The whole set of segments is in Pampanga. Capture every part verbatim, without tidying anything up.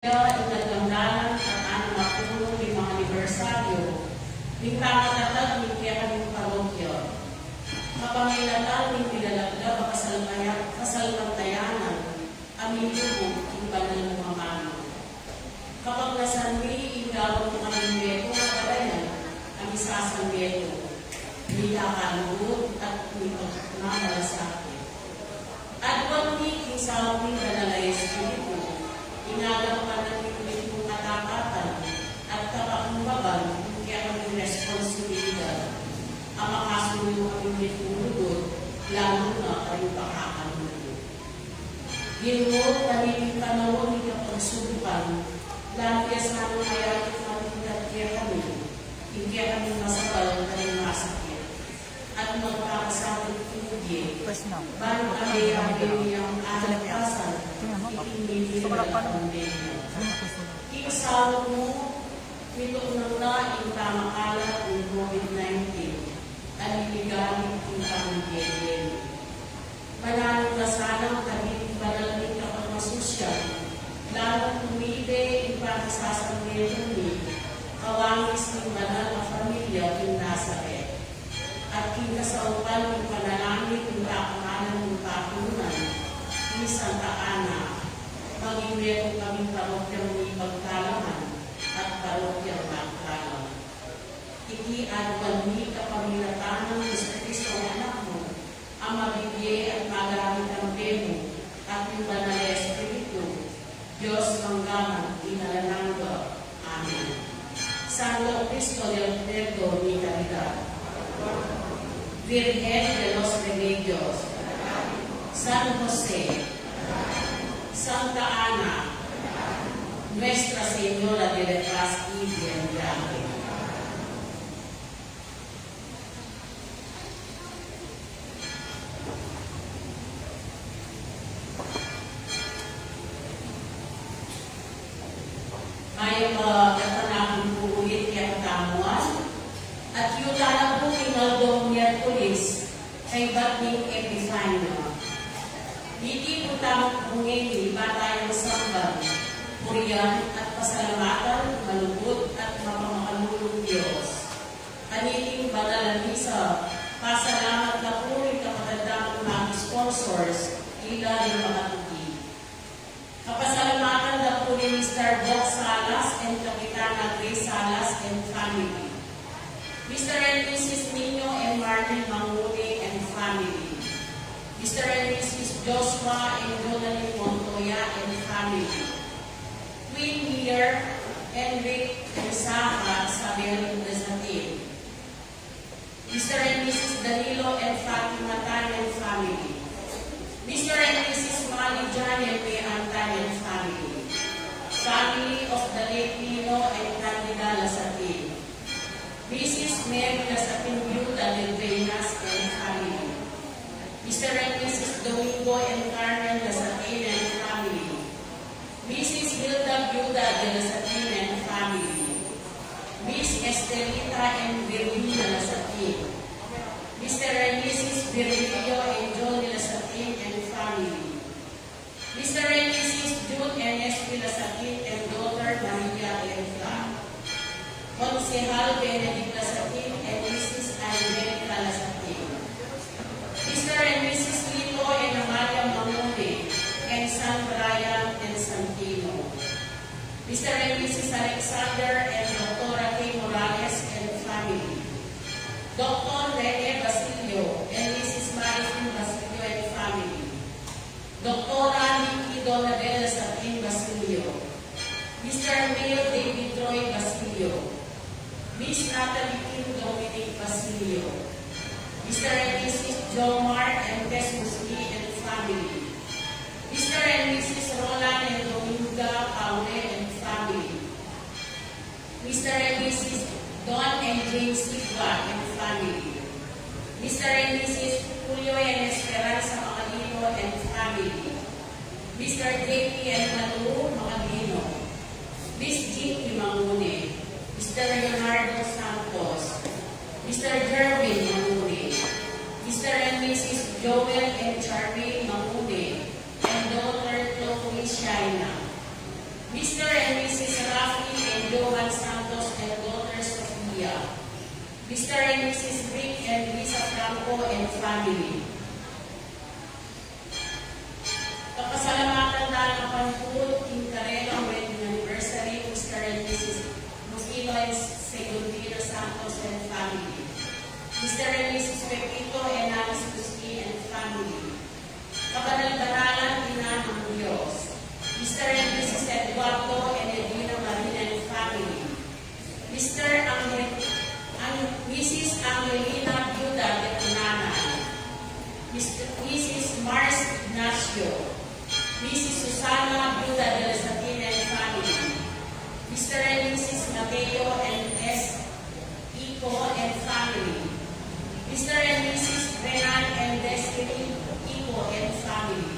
Ing nagdamdalan ing anam a pulu't limang anibersaryu ning pamatatag ning kekaming parokya. Kapamilatan ning pigalaglab a kasalpaya-, kasalpantayanan a milubug king banal a pamamanu. Kapagnasan mi ing gawang makalimbeku a barayan a misasanmetung, mikakalugud at mikapagmamalasakit. Aduan mi king saup ning Banal a Espiritu, ing agang panamiting katapatan at kapakumbaban king kekaming responsibilidad a makasuyu kaming mitmulugud, lalu na karing pakakalugud. Ginu, kaniting panaun ning kapagsubukan, lagi ya sanang mayabe king kekami, ing kekaming masabal karing masakit at magpapasakit king bie, ban kayabe mi yang kalakasan king mimilan a pandemya. King saup mu, mituknang na ing pamakalat ning COVID nineteen a liligalig king pamilya mi. Mananu ka sanang kaniting banal ning kapamasusyan, lalu tumibe ing pamasasanmetung mi kawangis ning banal a pamilya king Nazaret. At king kasaupan ning panalangin ning pakamalan ning pakinunan ni Santa Ana, maging metung kaming parokyang mipagkalangan at parokyang magkalang. Iti aduan mi kapamilatan nang Jesucristo a Anak mu, a mabibie at magari kambe mu at ning Banal a Espiritu, Dios mangga man king alang angga. Amen. Santo Cristo del Puerto de Caridad, Virgen de los Remedios, San Jose, Santa Ana, Nuestra Señora de la Paz y del Viaje. Mayap a gatpanapun pu ulit kekatamu, at yu tana pu king aldong Miyerkules, kaybat ning Epifania. Iti pu tamu pu ngeni, ibat tayang samban, purian at pasalamatan ing malugud at mapamakalulung Dios. Kaniting banal a misa, pasalamat na pu ring kapatad tamung mag-sponsors, ila ring makatuki. Kapasalamatan da pu ni Mister Bob Salas and Kapitana Grace Salas and family. Mister and Missus Nino and Marlene Mangune and family. Mister and Missus Joshua and Jonalyn Montoya and family. Twin Mayor Enric and Sarah Isabel Lasatin. Mister and Missus Danilo and Fatima Tan and family. Mister and Missus Mali Jan and May Ann Tan and family. Family of the late Nino and Candida Lasatin. Missus Mary Lasatin Biuda de Brenas and family. Mister and Missus Domingo and Carmen Lasatin and family. Missus Hilda Biuda de Lasatin and family. Miss Estelita and Virginia Lasatin. Mister and Missus Virgilio and Johnny Lasatin and family. Mister and Missus June and Espi Lasatin and daughter Maria Erika. Konsehal Benedict Lasatin and Missus Angelica Lasatin. Mister and Missus Lito and Amalia Mangune and son Brian and Santino. Mister and Missus Alexander and Doktora Kay Morales and family. Doktor Rene Basilio and Missus Marifin Basilio and family. Doktora Nikki Donabel Lasatin Basilio. Mister Neil David Troy Basilio. Miss Natalie Kim Dominic Basilio. Mister and Missus Jomar and Tess Musli and family. Mister and Missus Roland and Dominga Paure and family. Mister and Missus Don and James Sigua and family. Mister and Missus Julio and Esperanza Magalino and family. Mister J P and Malu Magalino. Miss Jinky Mangune. Mister Leonardo Santos. Mister Jerwin Mangune. Mister and Missus Joel and Charmaine Mangune and daughter Chloe Shaina. Mister Johan Santos and daughter Sofia. Mister and Missus Rick and Lisa Franco and family. Kapasalamatan da naman pu king karelang wedding anniversary, Mister and Missus Rufino and Segundina Santos and family. Mister and Missus Pepito and Alice Cuspi and family. Kabanal-banalan Ina ng Dios. Mister and Missus Eduardo and Edina Marina and family. Mister Angel, Ang-, Missus Angelina Biuda de Cunanan. Mister, Missus Mars Ignacio. Missus Susana Biuda de Lasatin and family. Mister and Missus Mateo and S. Ico and family. Mister and Missus Renan and Destiny Ico and family.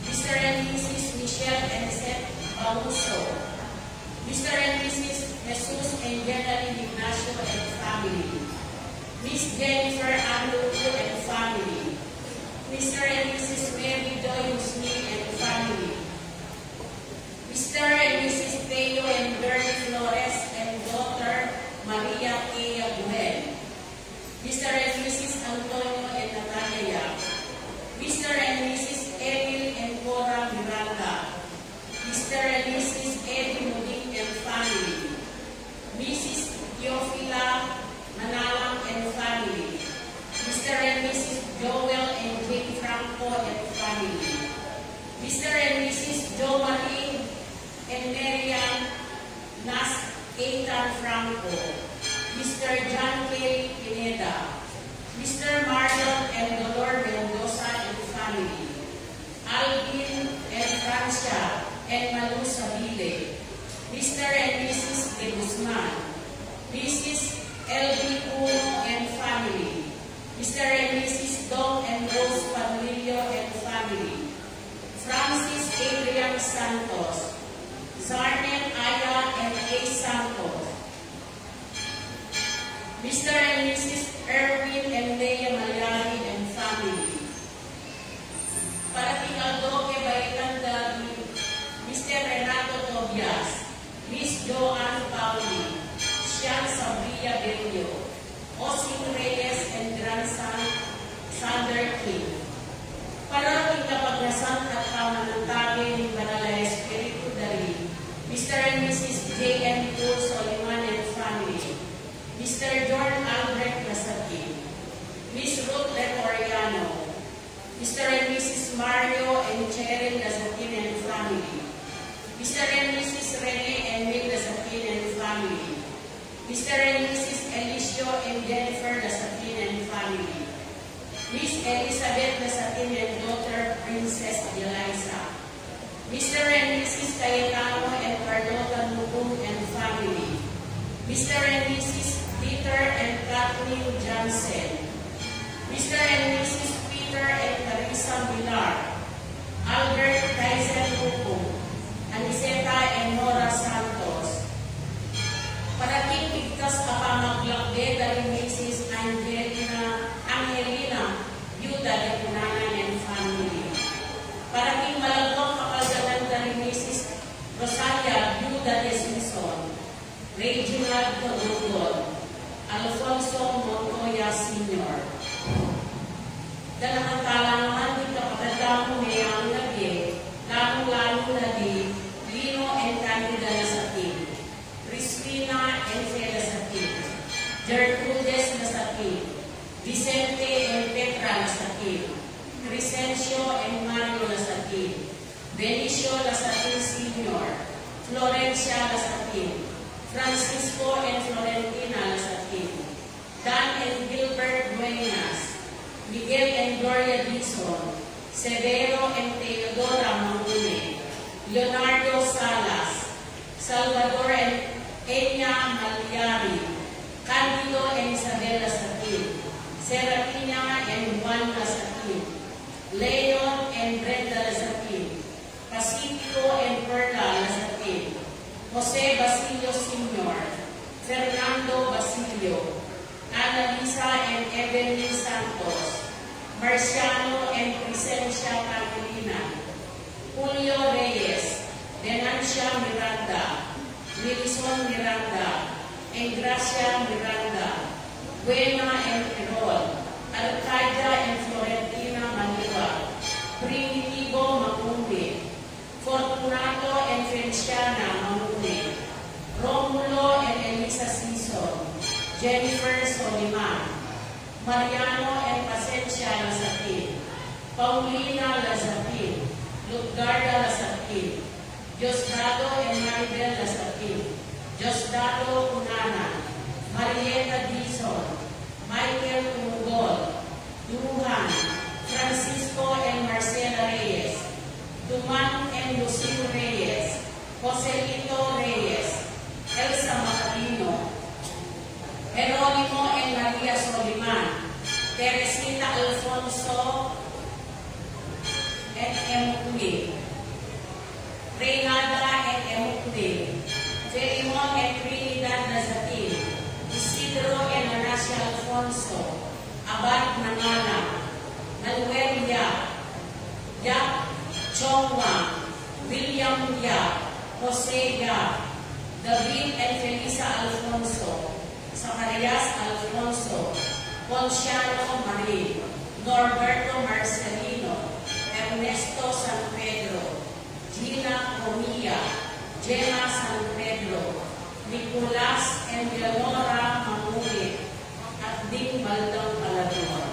Mister and Missus Michelle and Seth Bauso. Mister and Missus Jesus and Geraldine Ignacio and family. Miss Jennifer Ann Lucu and family. Mister and Missus Mary Joy Husni and family. Mister and Missus Teo and Bernie Flores and daughter Maria Kea Guhen. Mister and Missus Antonio and Natalia Yap. Mister and Missus Emil and Cora Miranda. Mister and Missus Eddie Muding and family. Missus Teofila Manalang and family. Mister and Missus Joel and Jane Franco and family. Mister and Missus Jo Marie and Marian Nas Eitan Franco. Mister John K. Pineda. Mister Marion and Dolor Mendoza and family. Alvin and Francia and Malu Sabile. Mister and Missus De Guzman. Missus L B Cuno and family. Mister and Missus Dong and Rose Padrillo and family. Francis Adrian Santos. Zarnet Aya and A. Santos. Mister and Missus Erwin and Leia Malyari and family. Para king aldo ke, baitan da i Mister Renato Tobias, Miss Joanne Pauli, Sian Sabria Bello, Osing Reyes and grandson Sander King. Para king kapagnasan at pamanantabe ning Banal a Espiritu da ri Mister and Missus J N Paul Soliman and family, Mister John Albrecht Lasatin, Miss Ruth Retoriano, Mister and Missus Mario and Cheryl Lasatin and family, Mister and Missus Rene and Mil Lasatin and family, Mister and Missus Elicio and Jennifer Lasatin and family, Miss Elizabeth Lasatin and daughter Princess Eliza, Mister and Missus Cayetano and Carlota Nubung and family, Mister and Missus Peter and Kathleen Johnson, Mister and Missus Peter and Carissa Millar, Albert Tyson Nubung, Aniceta and Nora Santos. Para king pigtas a pamaglakbe da ri Missus Angelina, Angelina Biuda de Cunanan and family. Para king malagwang kapaldanan da ri Missus Rosalia Biuda de Sison, Reginald Cagugon, Alfonso Montoya Senior. Dana kang kalangan ding kapatad tamu meyang na bie, lalung-lalu na di Lino and Candida Lasatin, Crispina and Fe Lasatin, Gertrudes Lasatin, Vicente and Petra Lasatin, Crescencio and Mario Lasatin, Benicio Lasatin Senior, Florencia Lasatin, Francisco and Florentina Lasatin, Dan and Gilbert Dueñas, Miguel and Gloria Dizon, Severo and Teodora Mangune, Leonardo Salas, Salvador and Enya Malyari, Candido and Isabel Lasatin, Serafina and Juan Lasatin, Leon and Brenda Lasatin, Pacifico and Perla Lasatin, Jose Basilio Senior, Fernando Basilio, Annalisa and Evelyn Santos, Marciano and Crescencia Pangilinan, Julio Reyes, Venancia Miranda, Wilson Miranda, Engracia Miranda, Buena and Erol, Arcadia and Florentina Maniwa, Primitivo Mangune, Fortunato and Feliciana Mangune, Romulo and Elisa Sison, Jennifer Soliman, Mariano and Pasencia Lasatin, Paulina Lasatin, Lutgarda Lasatin, Diosdado and Maribel Lasatin, Diosdado Cunanan, Marieta Dizon, Michael Umugol, Duhan, Francisco and Marcela Reyes, Duman and Lucille Reyes, Joselito Reyes, Elsa Macarino, Jeronimo and Maria Soliman, Teresita Alfonso and Emukli, Reynalda and Emukli, Filemon and Trinidad Lasatin, Isidro and Anasia Alfonso, Abad Manalang, Manuel Yap, Yap Chong Wang, William Yap, Jose Yap, David and Felisa Alfonso, Zacarias Alfonso, Ponciano Marin, Norberto Marcelino, Ernesto San Pedro, Gina Comia, Gemma San Pedro, Nicolas and Leonora Manguli, at ding Maldang Palador.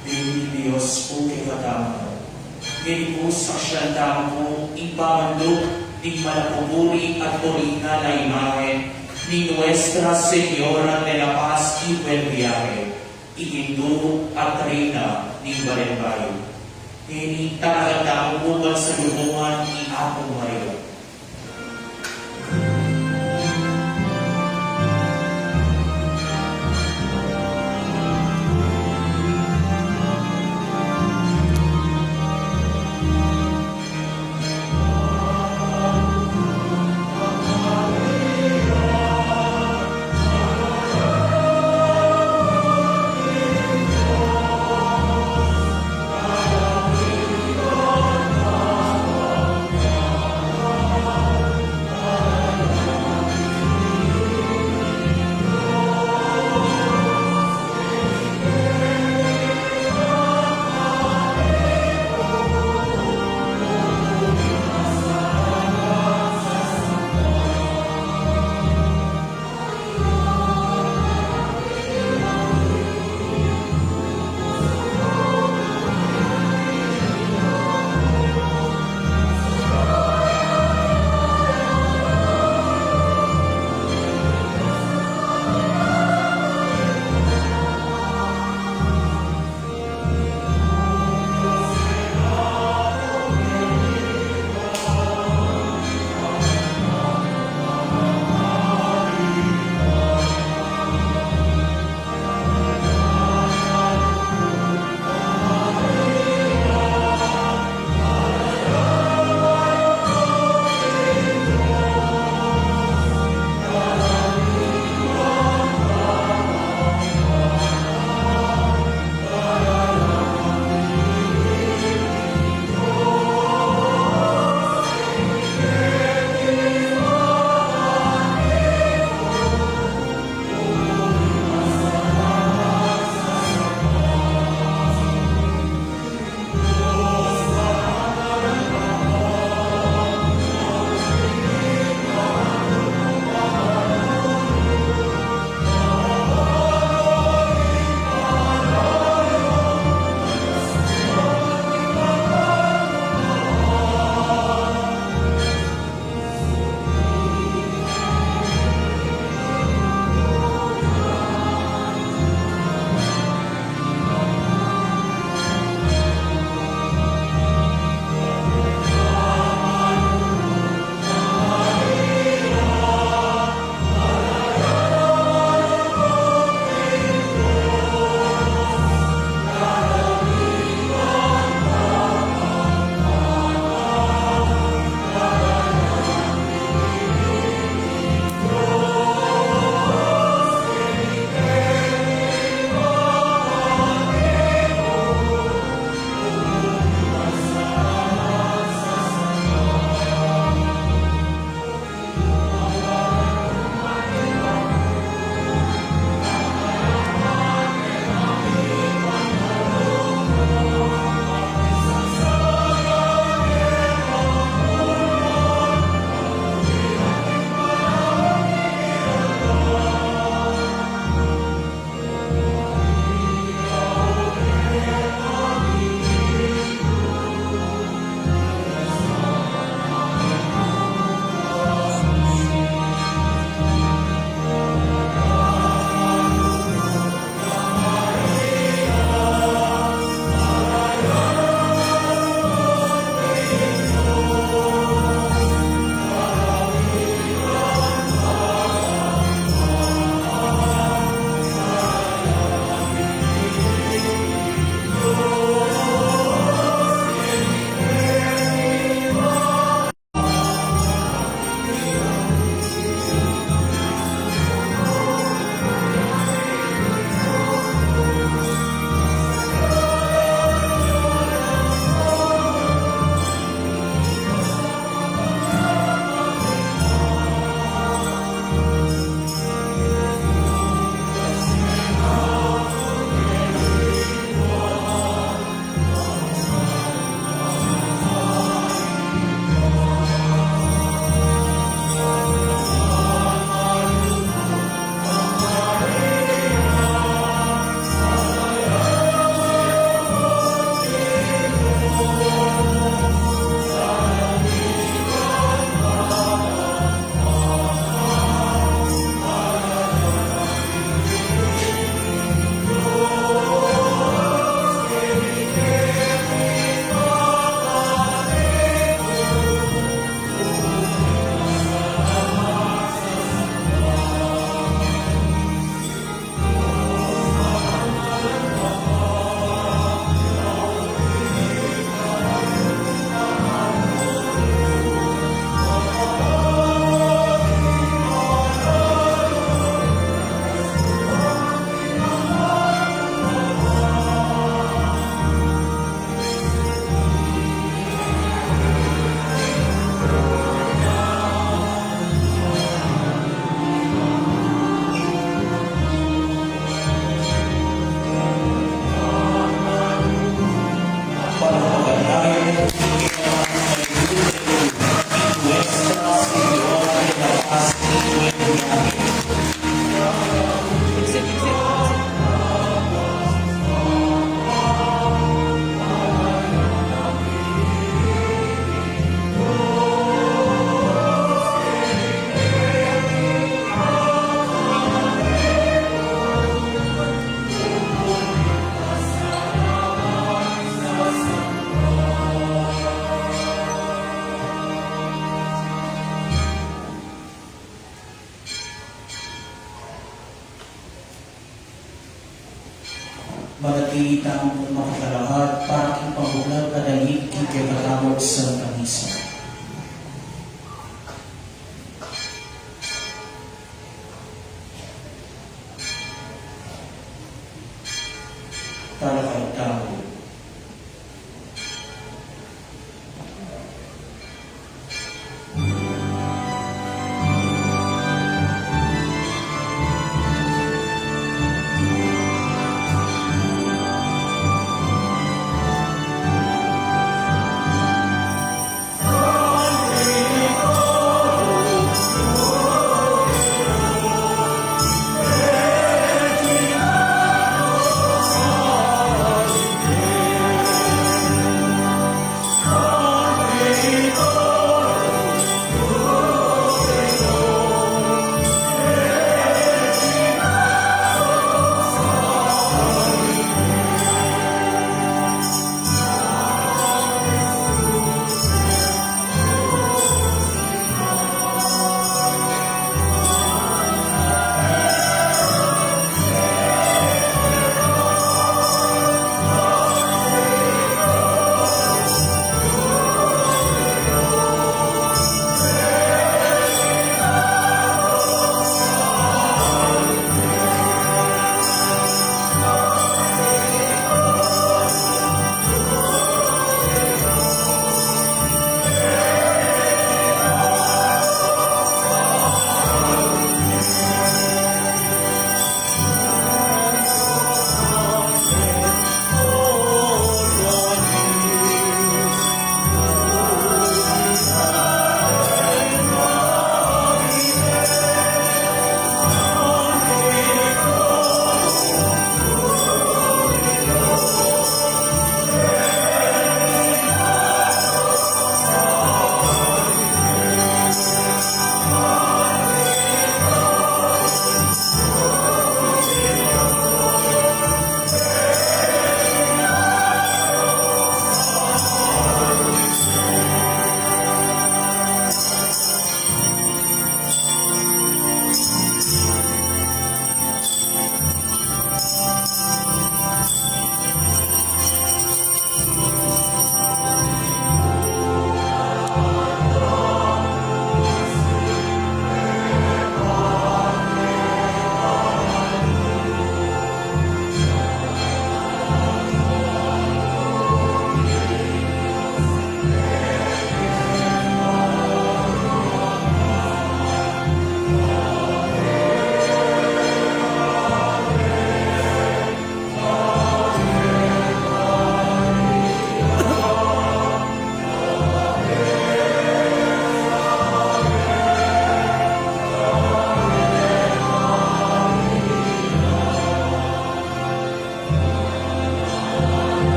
Bending Dios pu kekatamu. Ngeni pu, saksian tamu pu ing pamanduk ning malapupuri at orinal a imahen ning Nuestra Señora de la Paz y Buen Viaje, Indu at Reyna ning Balenbayu. Ngeni, tanagan tamu pu ban salubungan i Apu Maria. Manatili tamung makatalahat para king pambunyag kadalin king kekatamung Santa Misa. Talakad tamu.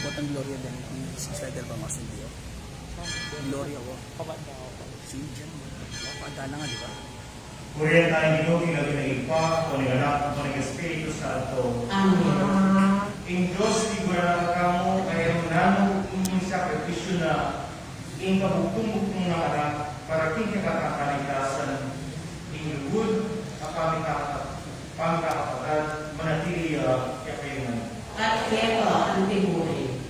Buat ang Gloria din, ang slider ba, Mas Indio? Gloria, wa. Pabat na ako. Si Jen, wa. Pabat na nga, di ba? Purian taya ing Ginu, king lagyu ning Ibpa, ampon ning Anak, ampon ning Espiritu Santo. Amen. Ing Dios, ibpa na kekamu, agyang nanu ing sakripisyu na ning kabugtung-bugtung nang Anak, para king kekatang kalitas, Lugud, a pamikaka-, pamikakapatad, manatili ya kekayu ngan. At keka anti mu rin.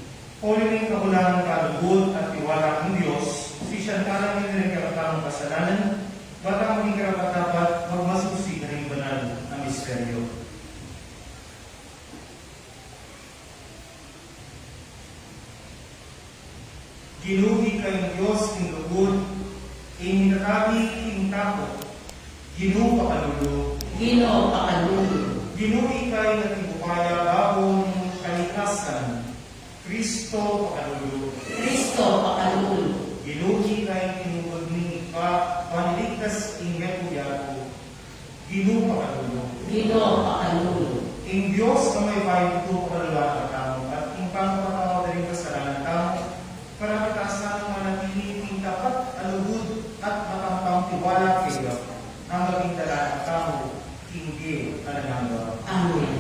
Uli ning kakulangan kalugud at tiwala king Dios, sisian tala ning kekatamung kasalanan, ba tang maging karapat-dapat magmasusi karing banal a misteryo. Ginu, ika ing Dios king lugud, ing mikatabi king takot. Ginu, pakalulu. Ginu, pakalulu. Ginu, ika ing ating upaya babo ning kalikasan. Kristo, pakalulu. Kristo, pakalulu. Ginu, ika ing tinubud ning Ibpa, ban iligtas ing metung yaku. Ginu, pakalulu. Ginu, pakalulu. Ing Dios a mayupayang tutu pakalulu na katamu, at ing pangapatawad da ring kasalanan tamu, para katamu manatili king tapat a lugud at matampang tiwala kaya, nang maging dalan tamu king bie alang angga. Amen.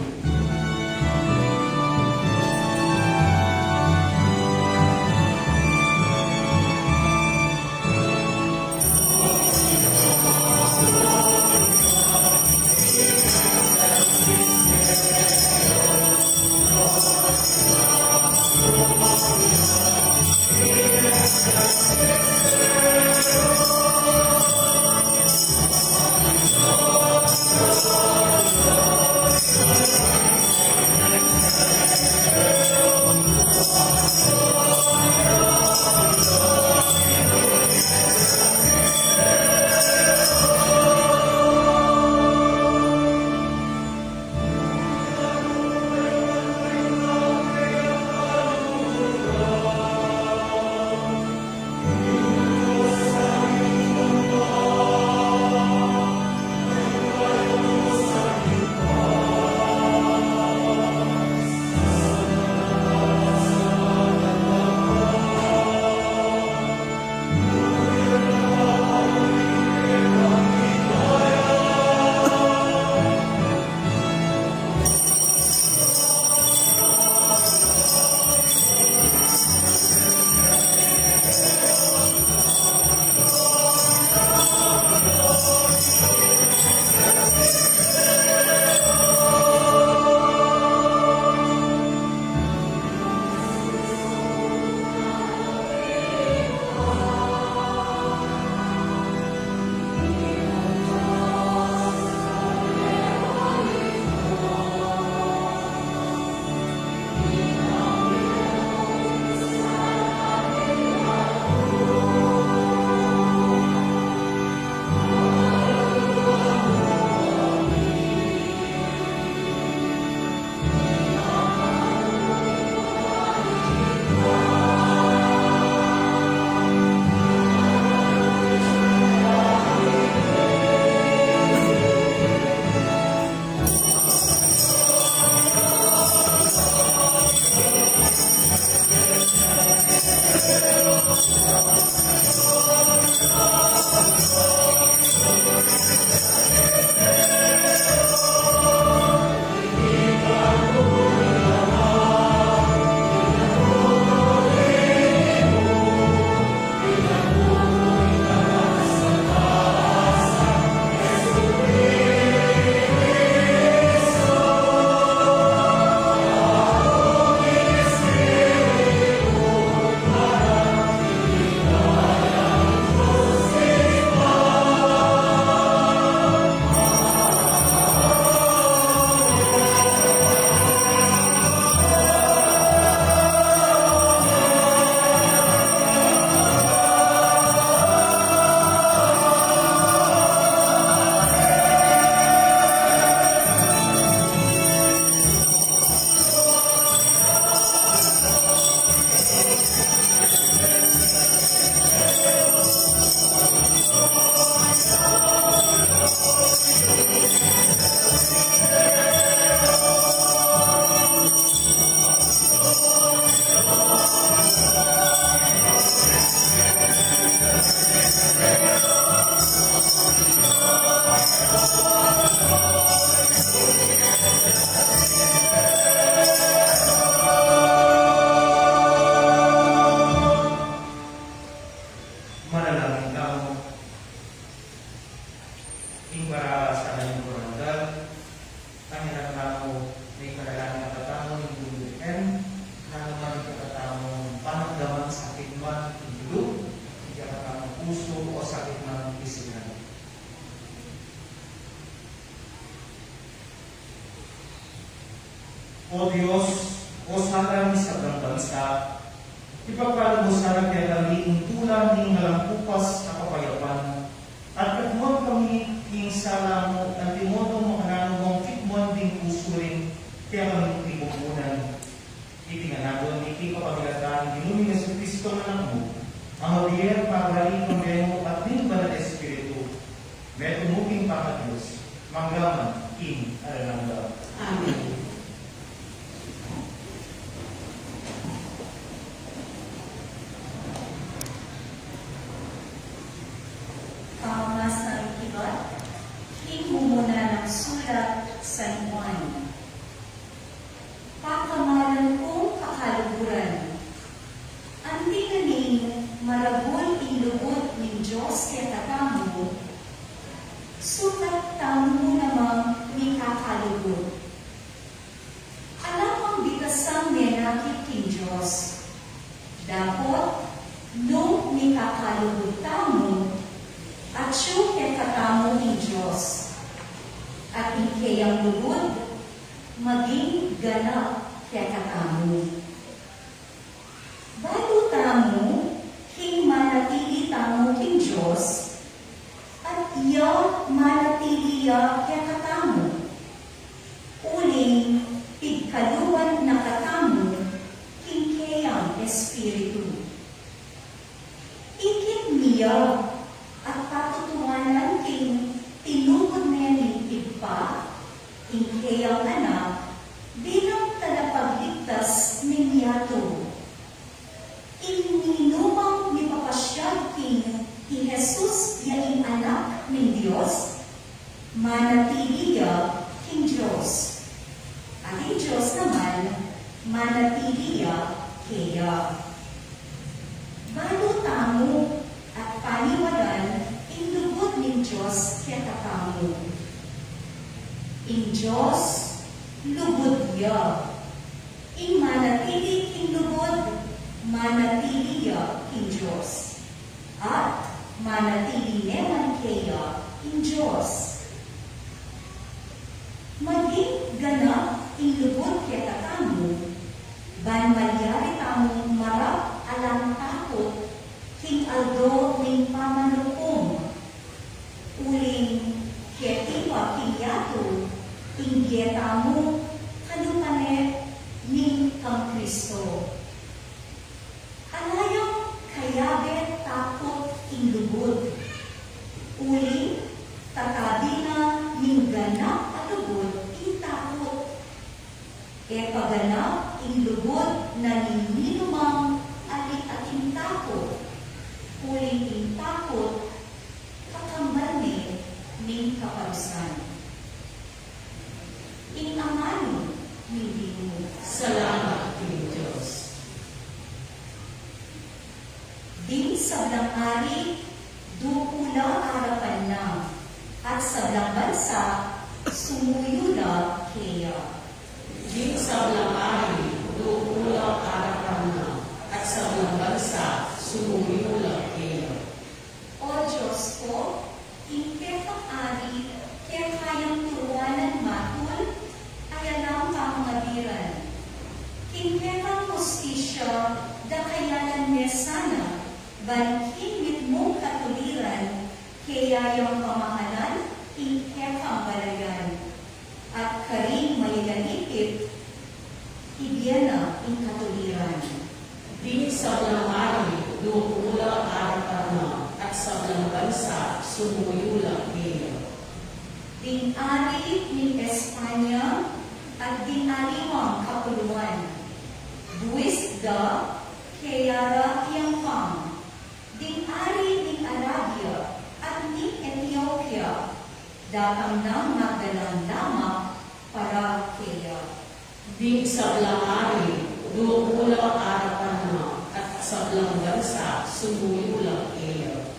Manalangin tamu. Para sa kayang kurandal, kami na tamu, may panalangin na tamu ning Virgen, nanu man ing katatamung panamdaman, sakit man ning ulo, ing katatamung pusu, o sakit man pisikal. O Dios, o Sala ning sablang bansa, ipagkalub mu sana kekami ing tula ning alang kupas a kapayapan, at katuan kami king sala mu, at antimo nung makananu mung tikman ding pusu ring kekaming pamumunan. Iti ngan aduan mi king kapamilatan ning Ginu ming Jesucristo, Anak mu, a mabie at magari kambe mu at ning Banal Espiritu, metung mu king pamadios, mangga man king alang angga. Amen. Pamamasang kibat king mumuna nang sulat San Juan. Pakamalan kung kakaluguran, anti na ning maragul ing lugud ning Dios kekatamu, sukat tamu namang mikakalugud. Ala mang bitasan menakit king Dios. Dapot nung mikakalugud tamu, atyu kekatamu ing Dios, at ing keyang lugud maging ganap kekatamu. Balu tamu king manatili tamu king Dios, at iya manatili ya kekatamu, uling pigkaluban na katamu king keyang Espiritu. Ikit mi ya at patutuanan king tinubud ne ning Ibpa ing keyang Anak bilang Tagapagligtas ning yatu. Ing ninumang mipapasyag king i Jesus ya ing Anak ning Dios, manatili ya king Dios, at ing Dios naman manatili ya keya. Balu tamu at paniwalan ing lugud ning Dios kekatamu. Ing Dios lugud ya. Ing manatili king lugud, manatili ya king Dios, at manatili ne man keya ing Dios. Maging ganap ing lugud kekatamu, ban malyari tamung marap alang takut king aldo ning pamanukum. Uling keti pa king yatu ing bie tamu kalupa ne ning kang Kristo. Ala yang kayabe takut ing lugud, uling tatabi na ning ganap a lugud ing takut. E pa ganap ing lugud na ning ninumang ali ating takut, uling ing takut kakambal ne ning kaparusan. Ing amanu ning Ginu. Salamat king Dios. Ding sablang ari, duku la arapan na, at sablang bansa, sumuyu la keya. Ding sablang ari, duku la arapan na, at sablang bansa, sumuyu la keya. O Dios ku, ing kekang ari, keka yang turuanan matul, ayalang pamangadiran. King kekang hustisya, dakayanan me sana, ban king mitmung katuliran, keya yang pamahalan king kekang balayan. At karing mayayalipit, ibie na ing katuliran. Ding sablang ari, duku la arapan na, at sablang bansa, sumuyu la keya. Ding ari ning Espanya, at ding aliwang kapuluan, buis da keya ra yang pang. Ding ari ning Arabia, at ning Etiopia, datang nang magdalang lamak para keya. Ding sablang ari, duku la arapan na, at sablang bansa, sumuyu la keya.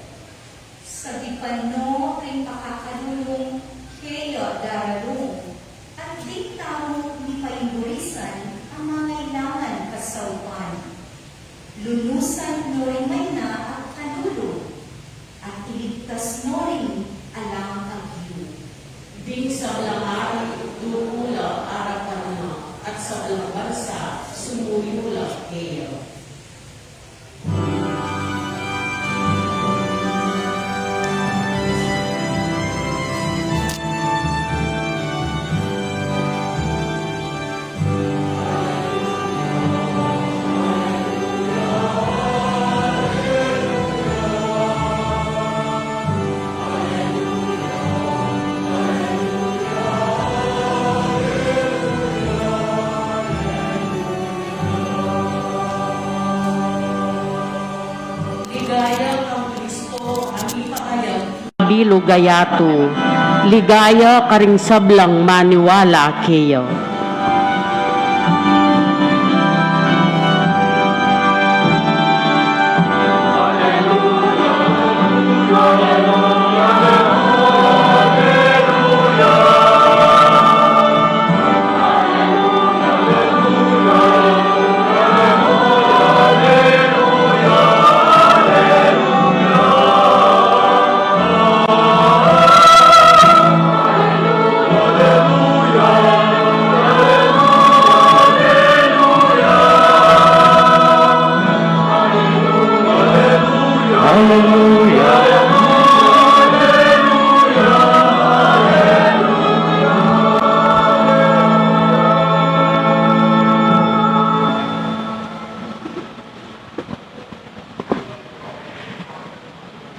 Sagipan no ring pakakalulung Tas nuring alang agyu. Ding sablang ari, duku la arapan na, at sablang bansa, sumuyu la keya. Ligaya kang Kristo, a mipakayag. Bilug a yatu, ligaya karing sablang maniwala keya.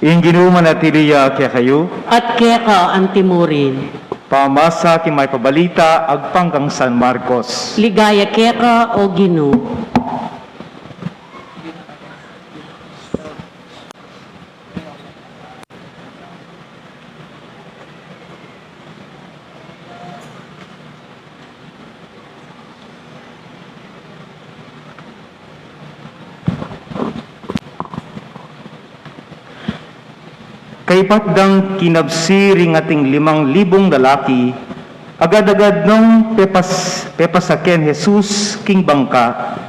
Ing Ginu manatili ya kekayu. At keka antimurin. Pamasa king Mayap a Balita agpang kang San Marcos. Ligaya keka, o Ginu. Kaybat dang kinabsi ring ating limang libung lalaki, agad-agad nong pepas-, pepasaken Jesus king bangka,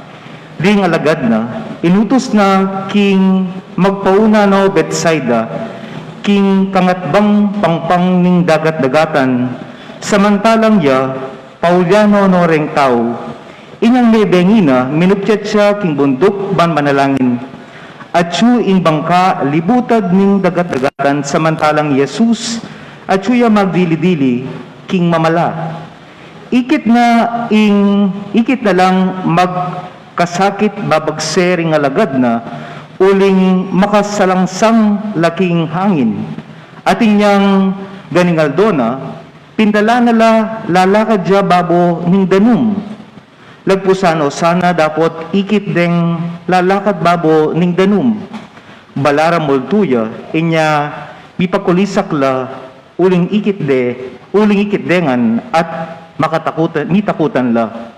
ding alagad na, inutus na king magpauna no Betsaida, king kangatbang pangpang ning dagat-dagatan, samantalang ya, paulyan no reng tau. Inyang mebengi na, minupyat ya king bunduk ban manalangin. Atyu ing bangka libutad ning dagat-dagatan samantalang i Jesus, atyu ya magdili-dili king mamala. Ikit na ing, ikit na lang magkasakit babagse ring alagad na, uling makasalangsang la king hangin. At inyang ganing aldo na, pindalan na la lalakad ya babo ning danum. Lagpusan no sana dapot ikit deng lalakad babo ning danum. Balaram multu ya, inya mipagkulisak la uling ikit de, uling ikit de ngan at makatakutan, mitakutan la.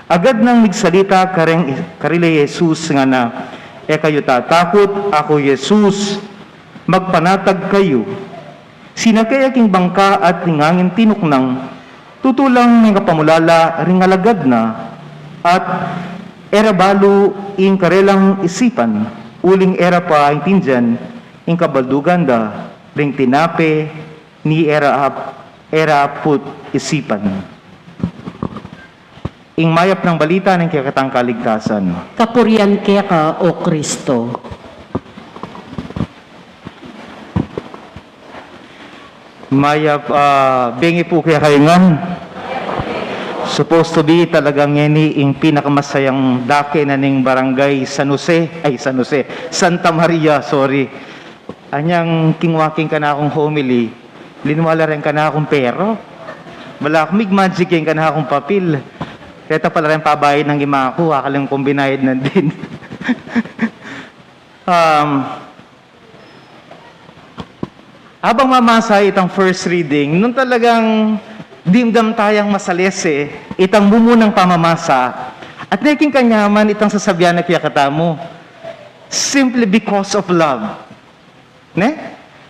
Agad nang migsalita kareng, karila i Jesus ngana, "E kayu tatakut, aku i Jesus, magpanatag kayu." Sinake ya king bangka at ing angin tinuknang, tutu lang mengapamulala ring alagad na, at e ra balu ing karelang isipan, uling e ra pa aintindian ing kabaldugan da ring tinape, ni e ra ap-, e ra aput isipan. Ing mayap nang balita ning kekatang kaligtasan. Kapurian keka, o Kristo. Mayap, ah, bengi pu kekayu ngan. Supposed to be talagang ngeni ing pinakamasayang dake na ning Barangay San Jose, ay, San Jose, Santa Maria, sorry. Anyang king walking kanakung homily, linwala reng kanakung pera. Bala ku mig-magic ing kanakung papil. Keta pala reng pabayad nang ima ku, akaling kung binayad na din. Um, abang mamasa itang first reading, nung talagang dimdam tayang masalese itang mumunang pamamasa, at neking kanyaman itang sasabian na kekatamu, simply because of love. Ne?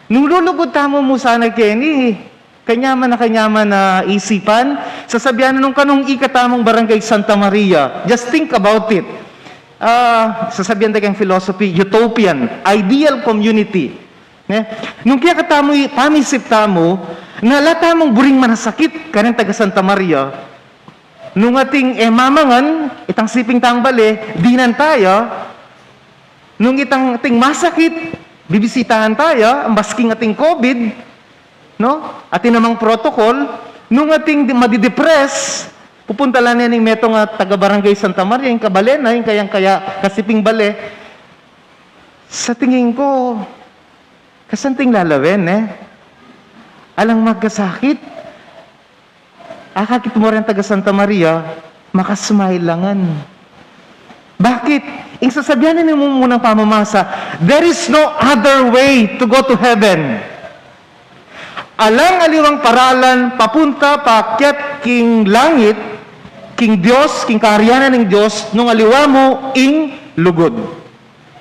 Nung lulugud tamu mu sana keni, kanyaman na kanyaman na isipan, sasabian na nung kanung ikatamung Barangay Santa Maria. Just think about it. Ah, sasabian da keng philosophy, utopian, ideal community. Ne? Nung kekatamu, pamisip tamu, na ala tamung buring manasakit kareng taga Santa Maria, nung ating e mamangan, itang siping tang bale, dinan taya, nung itang ating masakit, bibisitahan taya, masking ating COVID, no? Atin namang protocol, nung ating di-, madidepress, pupunta la ne ning metung a taga Barangay Santa Maria, ing kabale na, ing kayang kaya kasiping bale. Sa tingin ko, kasanting lalawen, e? Alang magkasakit. Akakit mu reng taga Santa Maria, makasmile la ngan. Bakit? Ing sasabian na ning mumunang pamamasa, "There is no other way to go to heaven." Alang aliwang paralan papunta paakyat king langit, king Dios, king kaharian ning Dios, nung aliwa mu ing lugud.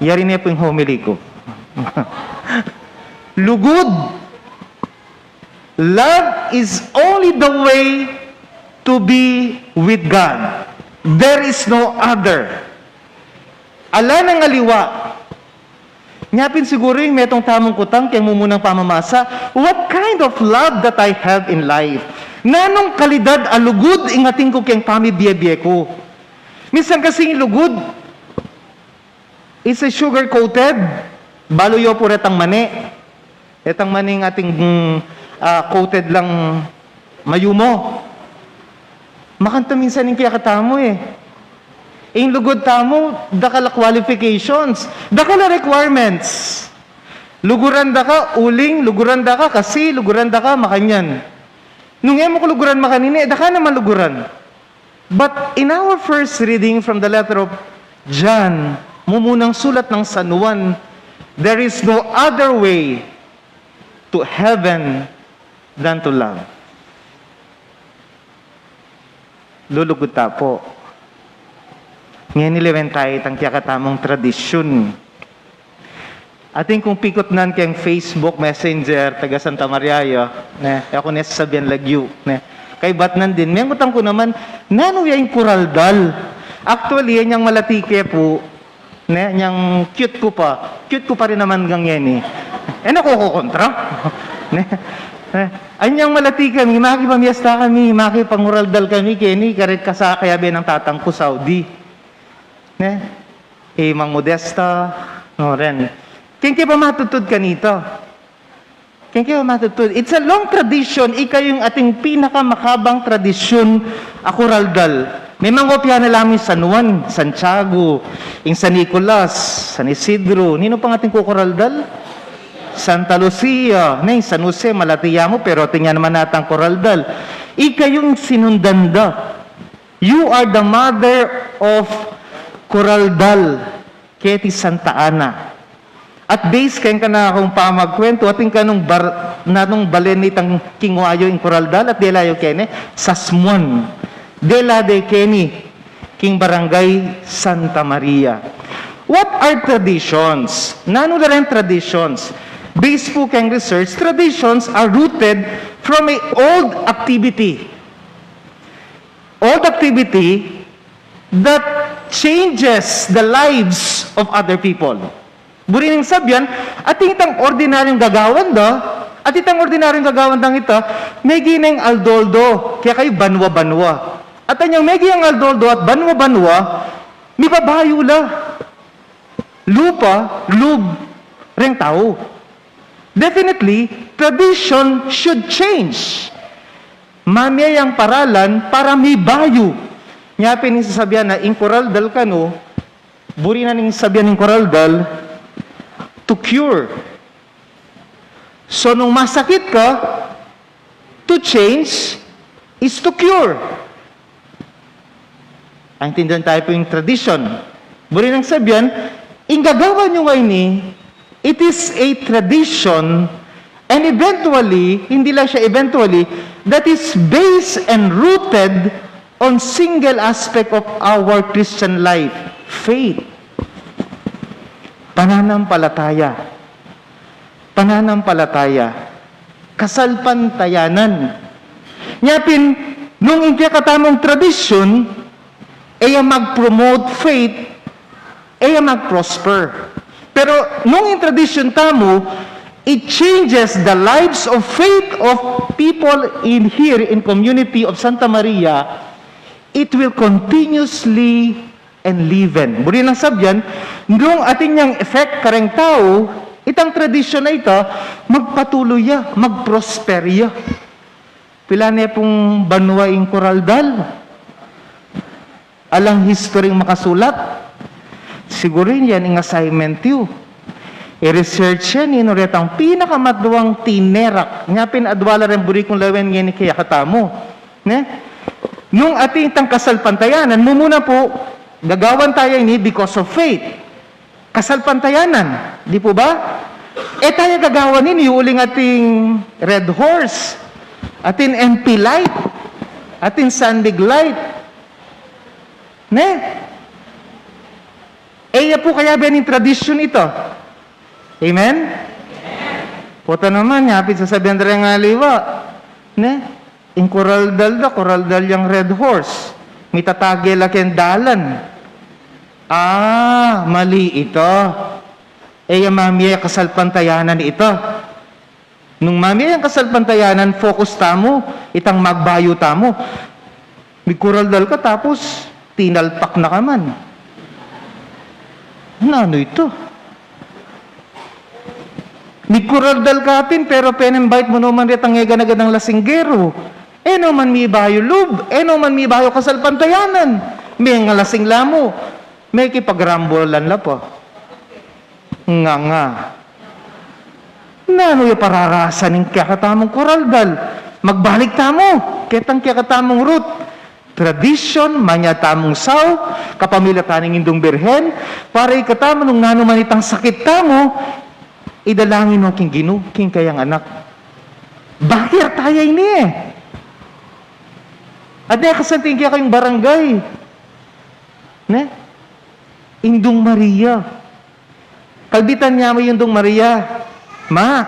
Yari ne pu ing homily ku. Lugud. Love is only the way to be with God. There is no other. Ala nang aliwa. Nya pin siguru ing metung tamung kutang keng mumunang pamamasa, "What kind of love that I have in life?" Nanung kalidad a lugud ing atin ku keng pamibie-bie ku? Minsan kasi ing lugud, it's a sugar coated. Balu yu pu retang mane. Etang maning ating, mm, ah, coated lang mayumu. Makantamin sa ning kekatamu e. Ing lugud tamu, dakal a qualifications, dakal a requirements. Luguran da ka, uling, luguran da ka, kasi, luguran da ka, makanyan. Nung e mu ku luguran makanini, e da ka naman luguran. But in our first reading from the letter of John, mumunang sulat nang San Juan, "There is no other way to heaven than to love." Lulugud ta pu. Ngeni lewen tayu itang kekatamung tradisyun. Atin kung pikutnan keng Facebook Messenger, taga Santa Maria ya, ne? E ku ne sasabian lagyu, ne? Kaybat nan din, mengutang ku naman, nanu ya ing kuraldal? Actually, yan yang malati ke pu, ne? Yang cute ku pa. Cute ku pa rin naman gang yeni. E, nakukukontra? Ne? Ne? Anyang malati kami, makipamiesta kami, makipanguraldal kami, keni, karek kasa, kayabe nang tatang ku, Saudi. Ne? E, Mang Modesta, no, ren. Ken ke pa matudtud kanita? Ken ke pa matudtud? It's a long tradition. Ika yung ating pinakamakabang tradisyun a kuraldal. Memang kopya na lang ing San Juan, Santiago, ing San Nicolas, San Isidro. Ninu pang ating kukuraldal? Santa Lucia, ne, San Jose, malati ya mu, pero atin ya naman atang kuraldal. Ika yung sinundan da. You are the mother of kuraldal, keti Santa Ana. At base keng kanakung pamagkuwentu, atin kanung bar-, nanung balen nitang kinua yu ing kuraldal, at dela yu keni, Sasmuan. Dela de keni, king Barangay Santa Maria. What are traditions? Nanu la reng traditions? Base pu keng research, traditions are rooted from a old activity. Old activity that changes the lives of other people. Buri ning sabian, atin itang ordinaryung gagawan da, atin itang ordinaryung gagawan dang ita, megi neng aldo-aldo, kaya kayu banwa-banwa. At anyang megi yang aldo-aldo at banwa-banwa, mibabayu la lupa, lub, reng tau. Definitely, tradition should change. Mamie yang paralan para mibayu. Nya pin ing sasabian na ing kuraldal kanu, buri na ning sabian ing kuraldal, to cure. So, nung masakit ka, to change is to cure. Aintindian tayu pu ing tradition. Buri nang sabian, ing gagawan yu ngeni, it is a tradition, and eventually, hindi lang siya eventually, that is based and rooted on single aspect of our Christian life, faith. Pananampalataya. Pananampalataya. Kasalpantayanan. Nya pin, nung ing kekatamung tradisyun, e ya mag-promote faith, e ya mag-prosper. Pero nung ing tradisyun tamu, it changes the lives of faith of people in here in community of Santa Maria, it will continuously enliven. Buri nang sabyan, nung atin yang effect kareng tau, itang tradisyon a ita, magpatuloy ya, magprosper ya. Pila ne pung banua ing Coraldal? Alang history ing makasulat. Siguru yan ing assignment yu. I-research yan, inu retang pinakamadwang tinerak. Nya pin adwa la ring buri kung lawen ngeni kekatamu. Ne? Nung atin itang kasalpantayanan, mumuna pu, gagawan taya ini because of faith. Kasalpantayanan, di pu ba? E taya gagawan ini uling atin Red Horse, atin M P Light, atin San Mig Light. Ne? E ya pu kayabe ning tradisyun ita. Amen? Pota naman, nya pin sasabian da reng aliwa. Ne? Ing Coraldal da, Coraldal yang Red Horse. Mitatagel la keng dalan. Ah, mali ita. E ya mamie kasalpantayanan ita. Nung mamie yang kasalpantayanan, focus tamu, itang magbayu tamu. Migkoraldal ka tapos tinalpak na ka man. Nanu ita? Migkoraldal ka pin, pero pene-invite mu no man retang e gana-ganang lasinggero. E no man mibayu lub, e no man mibayu kasalpantayanan. Mengalasing la mu. Mekipagrambulan la pa. Nga, nga. Nanu ya pararasan ning kekatamung koraldal? Magbalik tamu ketang kekatamung root. Tradisyon, manyad tamung saup, kapamilatan ning Indung Birhen, para ikatamu nung nanu man itang sakit tamu, idalangin no king Ginu, king kayang anak. Bakit taya ini e? At nekasanting kaya kayung barangay. Ne? Indung Maria. Kalbitan ya mu ing Indung Maria. Ma,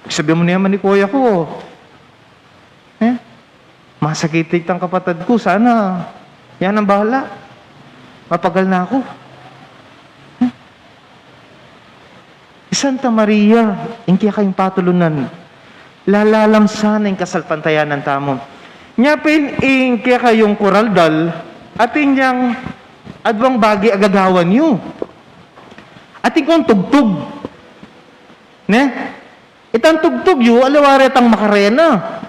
sabian mu naman ing koya ku. Eh? Masakit itang kapatad ku. Sana, ya nang bahala. Mapagal na ku. Eh? I Santa Maria, ing kekayung patulunan. Lalalam sana ing kasalpantayanan tamu. Nya pin ing kekayung koraldal, atin yang adwang bage a gagawan yu. Atin kung tugtug. Ne? Itang tugtug yu, aliwa retang Macarena.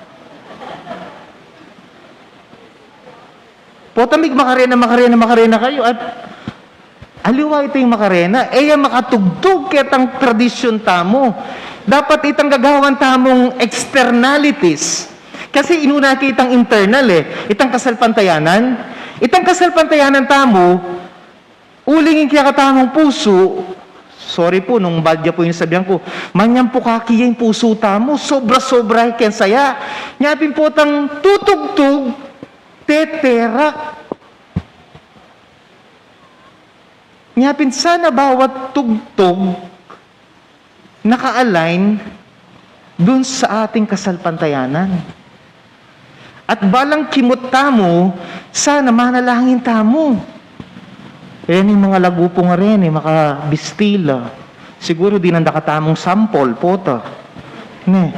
Pota mig Macarena, Macarena, Macarena kayu at aliwa ita ing Macarena, e ya makatugtug ketang tradisyun tamu. Dapat itang gagawan tamung externalities. Kasi inuna ke itang internal e, itang kasalpantayanan. Itang kasalpantayanan tamu, uling ing kekatamung pusu, sorry pu, nung bad ya pu ing sabian ku, manyampukan ke ya ing pusu tamu, sobra-sobra keng saya. Nya pin potang tutugtug, teterak. Nya pin sana bawat tugtug, naka-align dun sa ating kasalpantayanan. At balang kimut tamu, sana manalangin tamu. E, ning mga lagu pu nga reni, makabistila. Siguru dinan da katamung sampol, pota. Ne.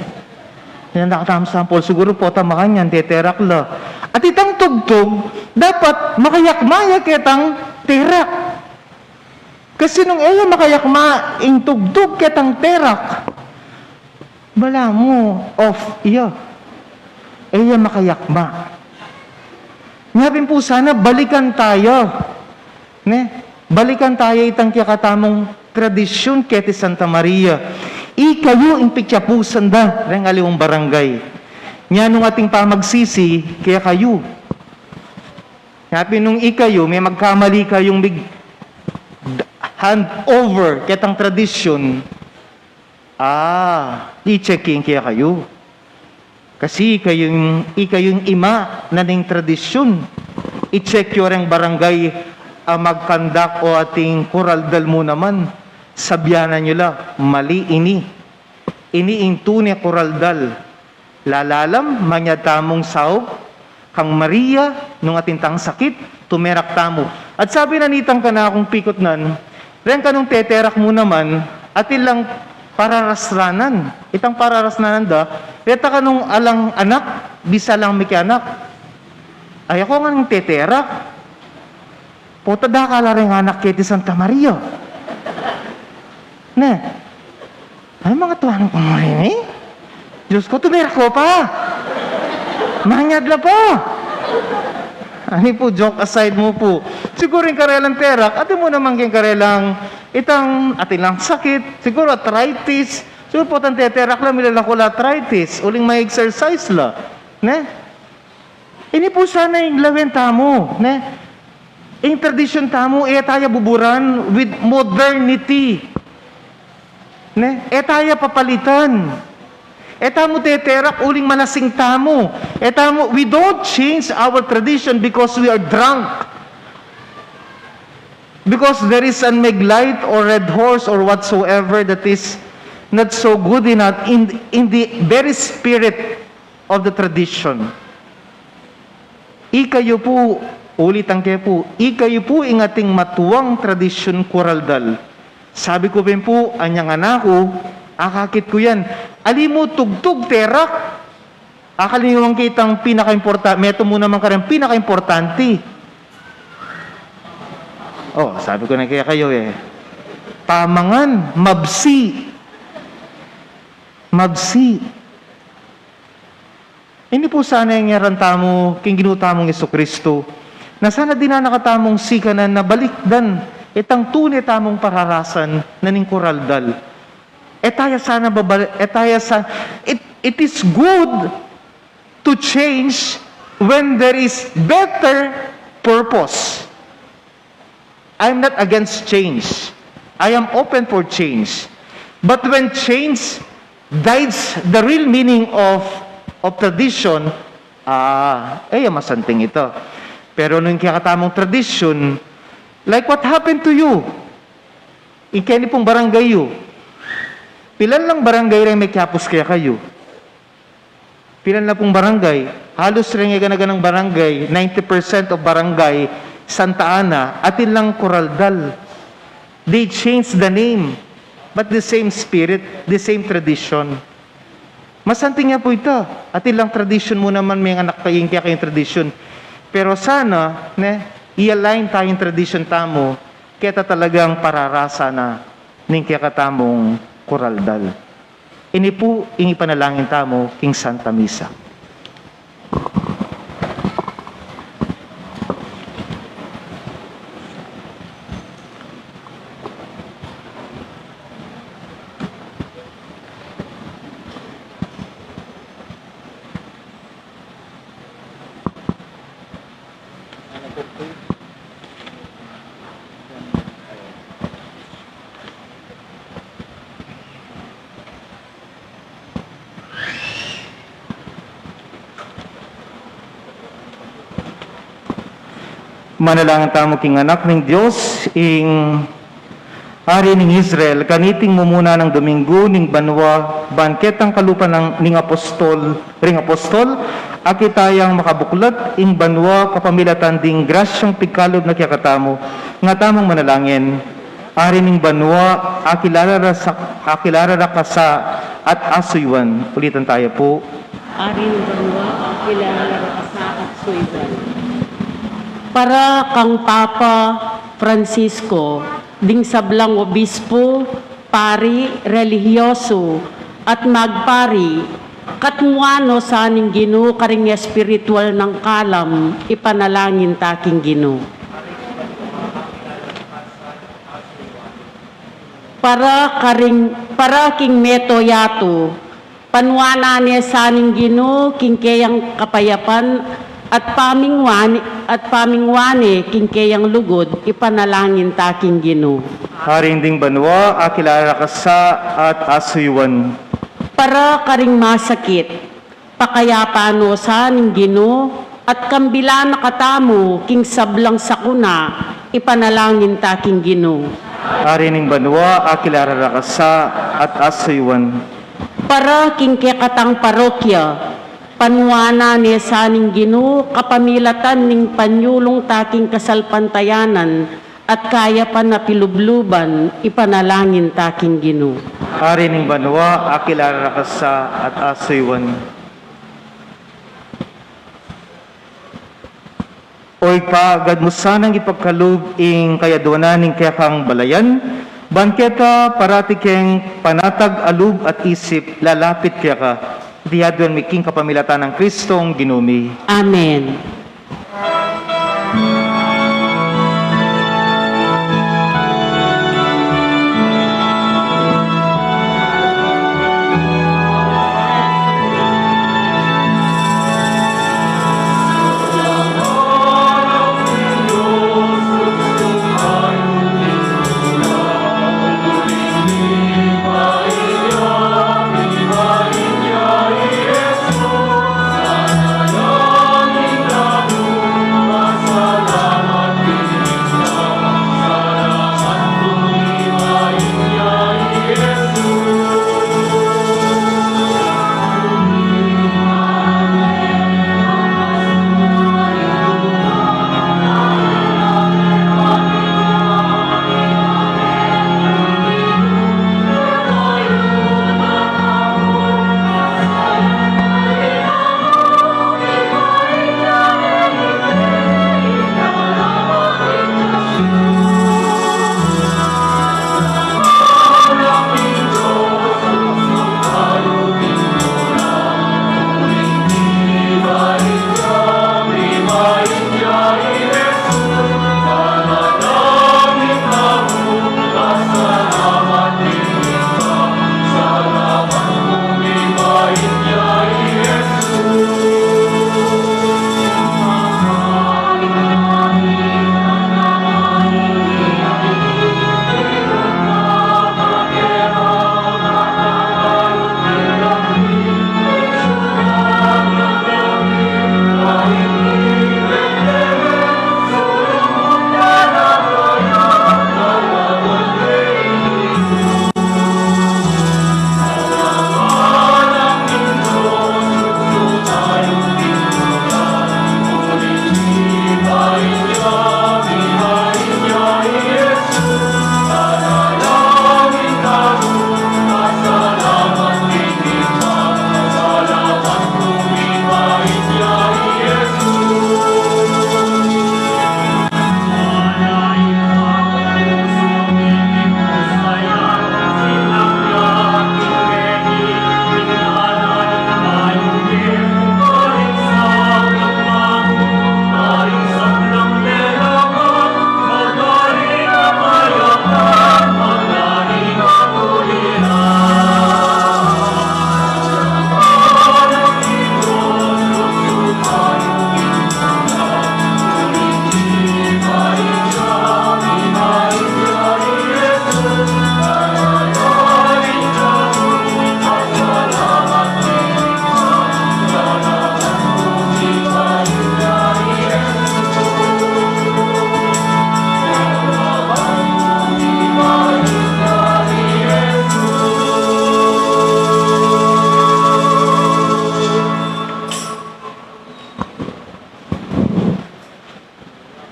Dinan da katamung sampol, siguru pota makanyan, teterak la. At itang tugtug, dapat makayakma ya ketang terak. Kasi nung e ya makayakma ing tugtug ketang terak, balamu off ya. E ya makayakma. Nya pin pu sana balikan taya. Ne? Balikan taya itang kekatamung tradisyun keti Santa Maria. Ikayu ing pikiapusan da reng aliwang barangay. Nya nung ating pamagsisi kekayu. Nya pin nung ikayu, me magkamali kayung mig-hand over ketang tradisyun, ah, i-check ing kekayu. Kasi ikayung, ikayung ima na ning tradisyun. I-check yu reng barangay a mag-conduct o ating koraldal mu naman. Sabianan yu la, mali ini. Ini ing tune koraldal. Lalalam, manyad tamung saup kang Maria, nung atin tang sakit, tumerak tamu. At sabi na nitang kanakung pikutnan, reng kanung teterak mu naman, atin lang pararasranan. Itang pararasranan da, reta kanung alang anak, bisa lang mikianak. Ay, aku ngan teterak. Pota, dakal la ring anak keti Santa Maria. Ne? Ay, mangatuan ku mu rin e. Diyos ku, tumerak ku pa. Manyad la pa. Ani pu, joke aside mu pu. Siguru ing karelang terak, atin mu naman king karelang itang, atin lang sakit, siguru arthritis. Siguru potang teterak la, milalako la arthritis. Uling ma-exercise la. Ne? Ini pu sana ing lawen tamu, ne? Ing tradisyun tamu, e taya buburan with modernity. Ne? E taya papalitan. E tamu teterak uling malasing tamu. E tamu, we don't change our tradition because we are drunk. Because there is an Meg Light or Red Horse or whatsoever that is not so good in, in, in the very spirit of the tradition. Ikayu pu, ulitan ke pu, ikayu pu ing ating matuang tradisyun kuraldal. Sabi ku pin pu, anyang anak ku, akakit ku yan. Ali mu tugtug, terak. Akalingwan ke itang pinakaimporta-, metung mu naman kareng pinakaimportante. O, sabi ku na kekayu e. Pamangan, mabsi. Mabsi. Ini pu sana ing ngeran tamu king Ginu tamung Jesucristo, na sana dinan na katamung sikanan na balikdan itang tune tamung pararasan na ning kuraldal. E taya sana babal-, e taya sa-, it, it is good to change when there is better purpose. I'm not against change. I am open for change. But when change dies the real meaning of, of tradition, ah, e ya masanting ita. Pero nung kekatamung tradisyun, like what happened to you, ing keni pung barangay yu, pilan lang barangay reng mekiapus kekayu? Pilan la pung barangay? Halus reng e gana-ganang barangay, ninety percent of barangay Santa Ana, atin lang kuraldal. They changed the name, but the same spirit, the same tradition. Masanting ya pu ita, atin lang tradition mu naman, menganak kayu, ing kekayung tradition. Pero sana, ne, i-align taya ing tradition tamu keta talagang pararasan na ning kekatamung kuraldal. Ini pu ing ipanalangin tamu king Santa Misa. Manalangin tamu king Anak ning Dios, ing Ari ning Israel, kaniting mumuna nang Domingo ning banua, ban ketang kalupa nang ning apostol, ring apostol, akit tayang makabuklat ing banua kapamilatan ding grasyang pigkalub na kekatamu, nga tamung manalangin. Ari ning banua, akilala ra sa, akilala ra ka sa at asuywan. Ulitan taya pu. Ari ning banua, akilala ra ka sa at suywan. Para kang Papa Francisco, ding sablang obispo, pari, relihiyoso, at magpari, katmuan no sa ning Ginu karing espiritual nang kalam, ipanalangin ta king Ginu. Para karing, para king meto yatu, panuanan ne sa ning Ginu king keyang kapayapan at pamingwan, at pamingwan ne king keyang lugud, ipanalangin ta king Ginu. Ari ding banua, akilala ra ka sa at asuywan. Para karing masakit, pakayapan no sa ning Ginu, at kambilan na katamu king sablang sakuna, ipanalangin ta king Ginu. Ari ning banua, akilala ra ka sa at asuywan. Para king kekatang parokya, panuanan ne sa ning Ginu kapamilatan ning panyulung ta king kasalpantayanan at kayapan a pilubluban, ipanalangin ta king Ginu. Ari ning banua, akilara ka sa at asuyuan. O Ibpa, agad mu sanang ipagkalub ing kayadwanan ning kekang balayan, ban keta parati keng panatag a lub at isip lalapit keka. Iti aduan mi king kapamilatan nang Kristong Ginu mi. Amen.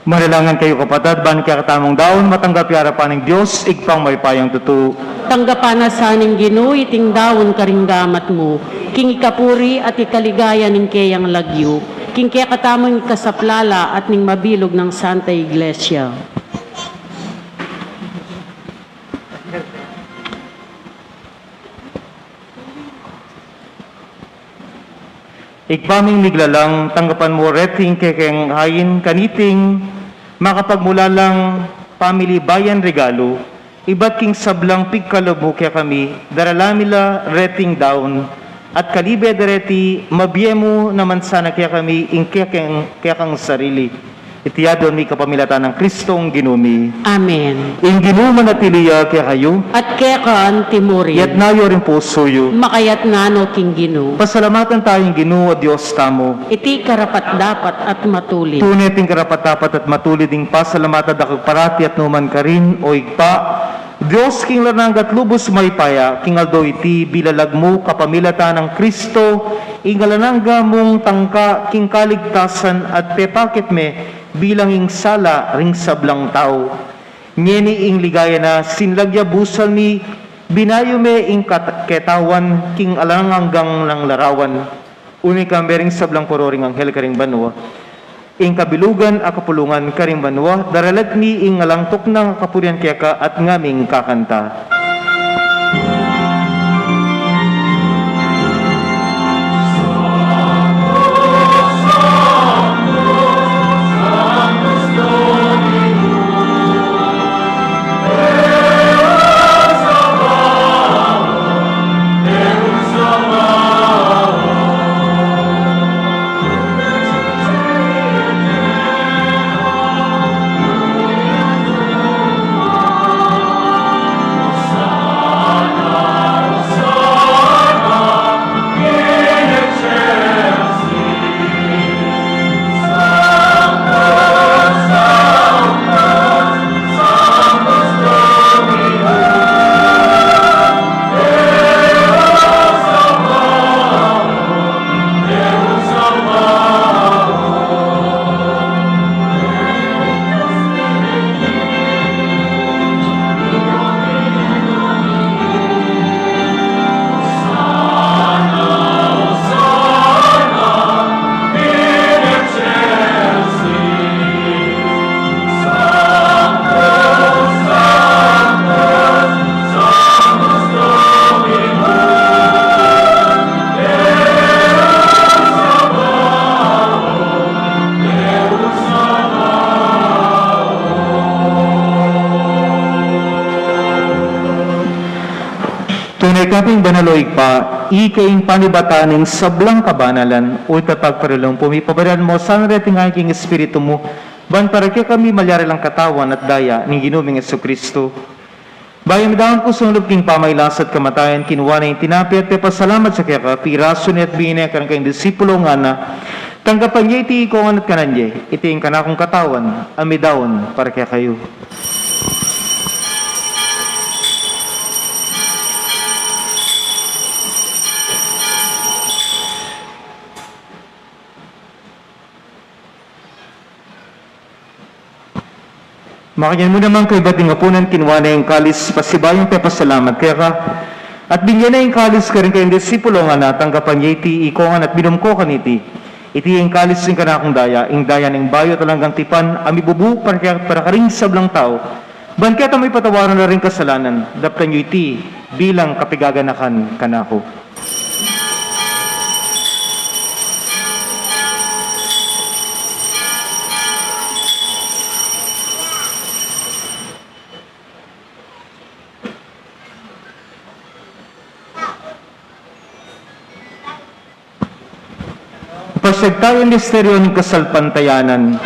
Manalangin kayu, kapatad, ban ing kekatamung daun matanggap ya king arapan ning Dios, Ibpang mayupayang tutu. Tanggapan na sa ning Ginu iting daun karing gamat mu, king ikapuri at ikaligaya ning keyang lagyu, king kekatamung ikasaplala at ning mabilug nang Santa Iglesia. Ibpa ming miglalang, tanggapan mu reting kekeng ain kaniting makapagmulalang pamili bayan regalu, ibat king sablang pigkalub mu kekami, darala mi la reting daun, at kalibe dereti mabie mu naman sana kekami ing kekeng, kekang sarili. Iti aduan mi kapamilatan nang Kristong Ginu mi. Amen. Ing Ginu manatili ya kekayu. At keka antimurin. Itas yu ring pusu yu. Makaitas no king Ginu. Pasalamatan taya ing Ginu a Dios tamu. Iti karapat-dapat at matulid. Tune pin karapat-dapat at matulid ing pasalamatan da ka parati at nukarin man, O Ibpa, Dios king alang angga at lubus mayupaya, king aldo iti bilalag mu kapamilatan nang Kristo, ing alang angga mung tangka king kaligtasan at pepakit me bilang ing sala ring sablang tau. Ngeni ing ligaya na, sinlagya busal mi, binayu me ing kat-, ketawan king alang anggang nang larawan. Uli kambe ring sablang koro ring anghel karing banua, ing kabilugan a kapulungan karing banua, daralit mi ing alang tuknang a kapurian keka at ngaming kakanta. Tune ka pin banal, o Ibpa, ika ing panibatan ning sablang kabanalan, o Ibpa, pagparilalam pu mi, pabayaran mu sana reti ngan king Espiritu mu, ban para kekami malyari lang katawan at daya ning Ginu ming Jesucristo. Bayu mi dakal kusung lub king pamagkasakit at kamatayan, kinua ne ing tinape at pepasalamat ya keka, pirasu ne at binie ne karing kayang disipulo, ngana, tanggapan ye iti ikongan at kanan ye, iti ing kanakung katawan a midaun para kekayu. Makanyan mu naman kaybat ning apunan, kinua ne ing kalis, pasibayu yang pepasalamat keka, at binie ne ing kalis karing kayang disipulo, ngana, tanggapan ye iti ikongan at minum ko kaniti, iti ing kalis ning kanakung daya, ing daya ning bayu at alang anggang tipan, a mibubu para kaya, para karing sablang tau, ban keta mu ipatawaran la ring kasalanan. Daptan yu iti bilang kapigaganakan kanaku. Pasagtayan misteryu ning kasalpantayanan.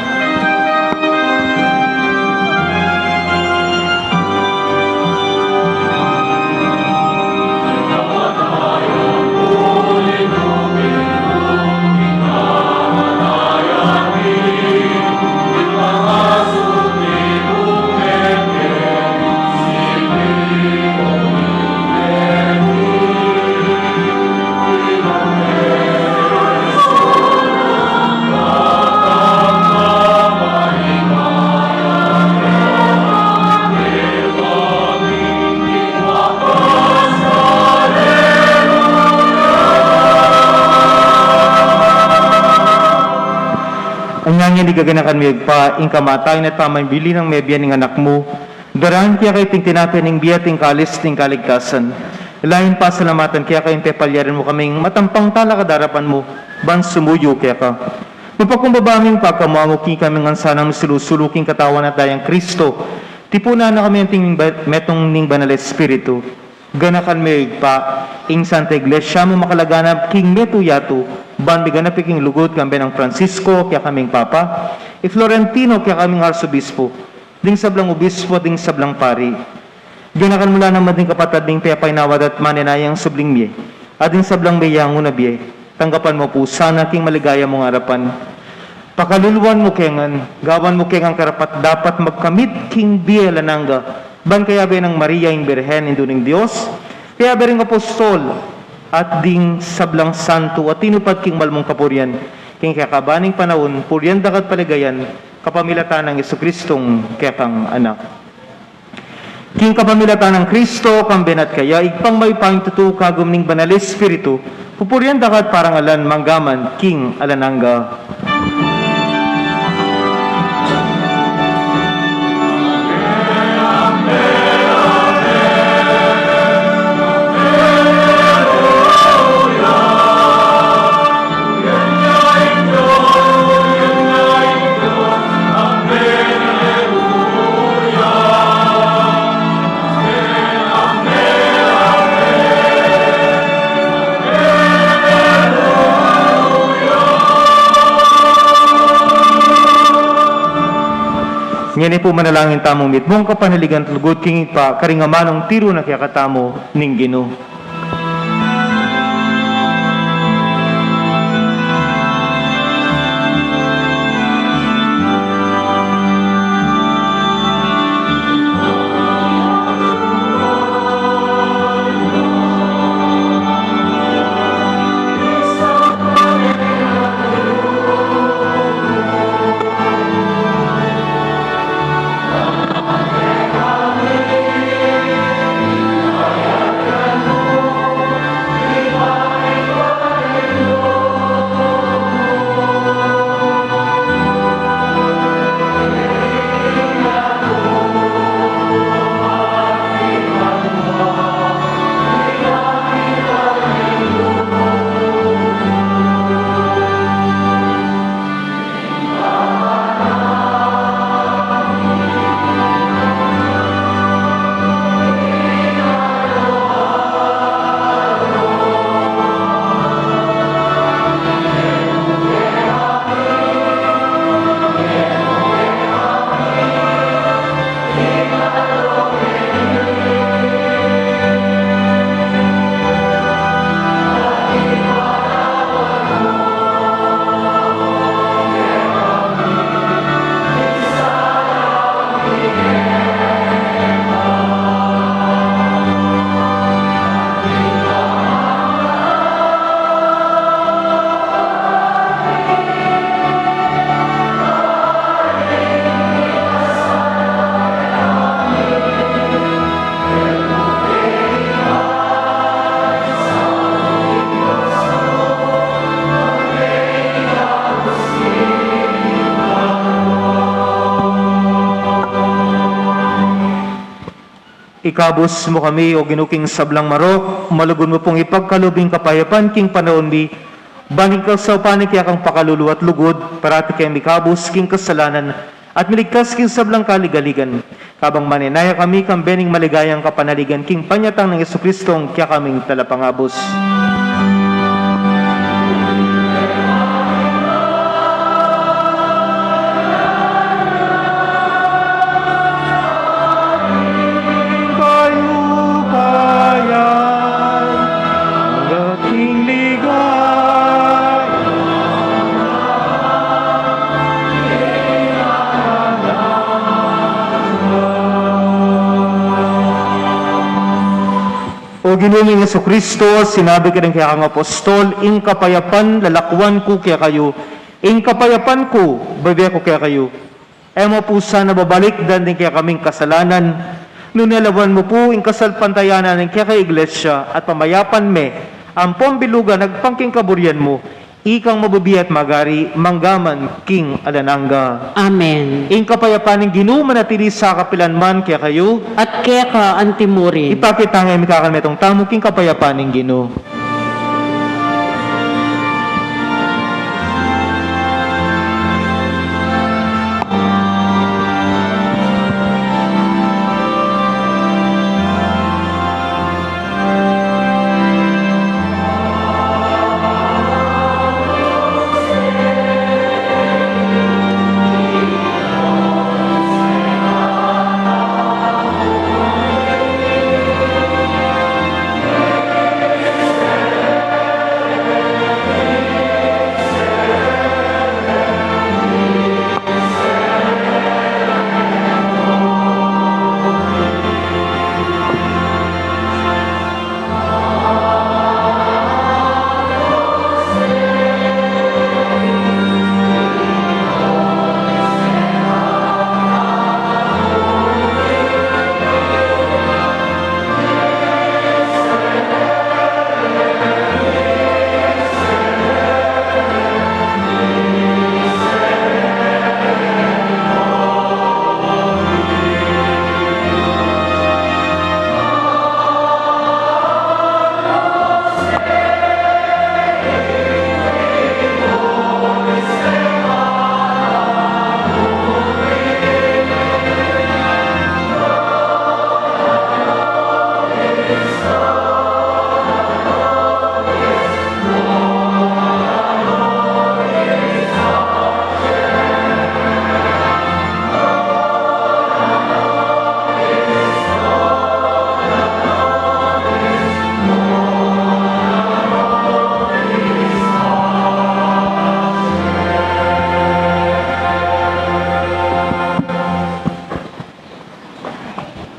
Anya ngeni gaganakan mu, Ibpa, ing kamatayan at pamanyubili nang mebie ning Anak mu, daraan keka iting tinape ning bie at ing kalis ning kaligtasan. Layun pasalamatan keka ing pepalyarin mu kaming matampang talakad king arapan mu, ban sumuyu keka. Mapakumbaba ming pagkamuamu king kekami ngan sanang misulu-sulu king katawan at dayang Kristo. Tipunan na kami anting ba-, metung ning Banal Espiritu. Ganakan me, Ibpa, ing Santa Iglesia mu makalaganap king metung yatu, ban miganap ya king lugud kambe nang Francisco, kekaming Papa, i Florentino, kekaming Arsobispo, ding sablang obispo, ding sablang pari. Ganakan mu la naman ding kapatad ming pepainawa da at manenayang subling mie, at ding sablang meyangu na bie, tanggapan mu pu sana king maligaya mung arapan. Pakaluluan mu ke ngan, gawan mu ke ngan karapat-dapat magkamit king bie alang angga, ban kayabe nang Maria ing Birhen, Indu ning Dios, kayabe ring apostol, at ding sablang santo a tinupad king mal mung kapurian, king kekaban ning panaun, purian da ka at paligayan, kapamilatan nang Jesucristong kekang Anak. King kapamilatan nang Kristo, kambe na at kaya, Ibpang mayupaya, tutu kagum ning Banal Espiritu, pupurian da ka at parangalan mangga man king alang angga. Ngeni pu manalangin tamu mitmung kapanaligan at lugud king Ibpa, karing amanung tiru na kekatamu ning Ginu. Ikabus mu kami, O Ginu, king sablang marok, malugud mu pung ipagkalub ing kapayapan king panaun mi, ban king kasaupan ning kekang pakalulu at lugud, parati keng mikabus king kasalanan, at miligtas king sablang kaligaligan. Kabang manenaya kami kambe ning maligayang kapanaligan king panyatang nang Jesucristo, ing kekaming Talapangabus. Kayupayan, dating ligaya. O Ginu ming Jesucristo, sinabi mu karing kekang apostol, ing kapayapan lalakwan ku kekayu, ing kapayapan ku bibie ku kekayu. E mu pu sana babalikdan ding kekaming kasalanan, nune lawan mu pu ing kasalpantayanan ning kekang Iglesia at pamayapan me ampong bilugan agpang king kaburian mu, ikang mabibie at magari mangga man king alang angga. Amen. Ing kapayapan ning Ginu manatili sa kapilan man kekayu. At keka antimurin. Ipakit tang e mikakalmetung tamu king kapayapan ning Ginu.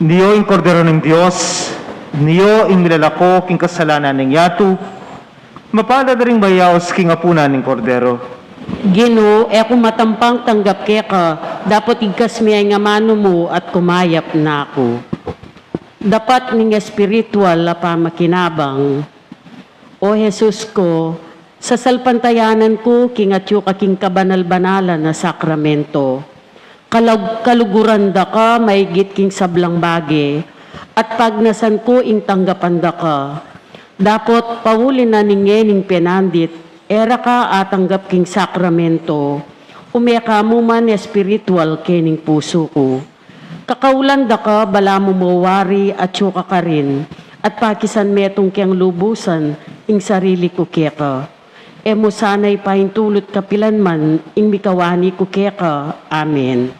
Nio ing Kordero ning Dios, nio ing milalako king kasalanan ning yatu. Mapalad la ring mayaus king apunan ning Kordero. Ginu, e ku matampang tanggap keka, dapot igkas me ing amanu mu at kumayap na ku. Dapat ning espiritual a pamakinabang. O Jesus ku, sasalpantayanan ku king atyu ka king kabanal-banalan a sakramento. Kalag-, kaluguran da ka maigit king sablang bage, at pagnasan ku ing tanggapan da ka. Dapot pauli na ning ngening penandit, e ra ka atanggap king sakramento, ume ka mu man espiritual kening pusu ku. Kakaulan da ka, balamu mo wari atyu ka karin, at pakisan metung keng lubusan ing sarili ku keka. E mu sana ipaintulut kapilan man ing mikawani ku keka. Amen.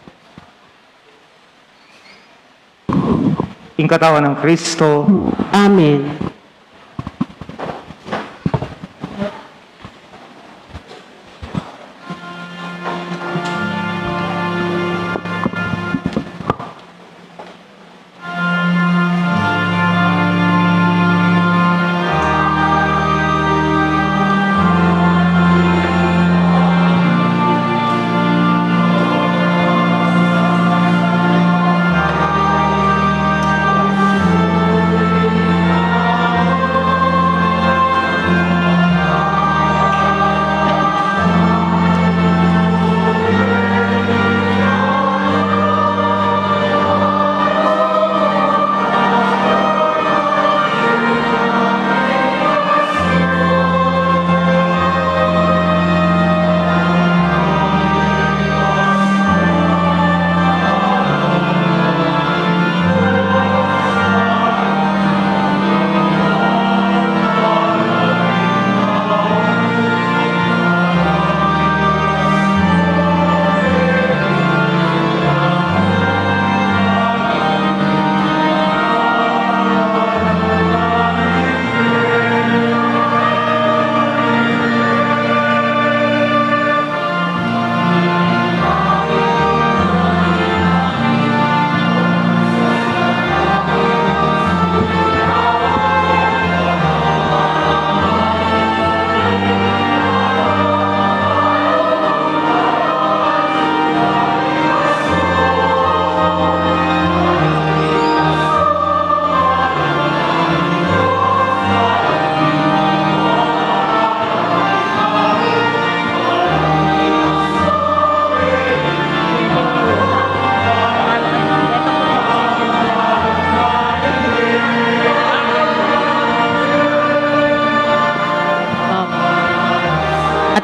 Ing katawan nang Kristo. Amen.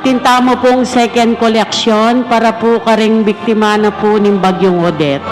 Atin tamu pung second collection para pu karing biktima na pu ning Bagyung Odette.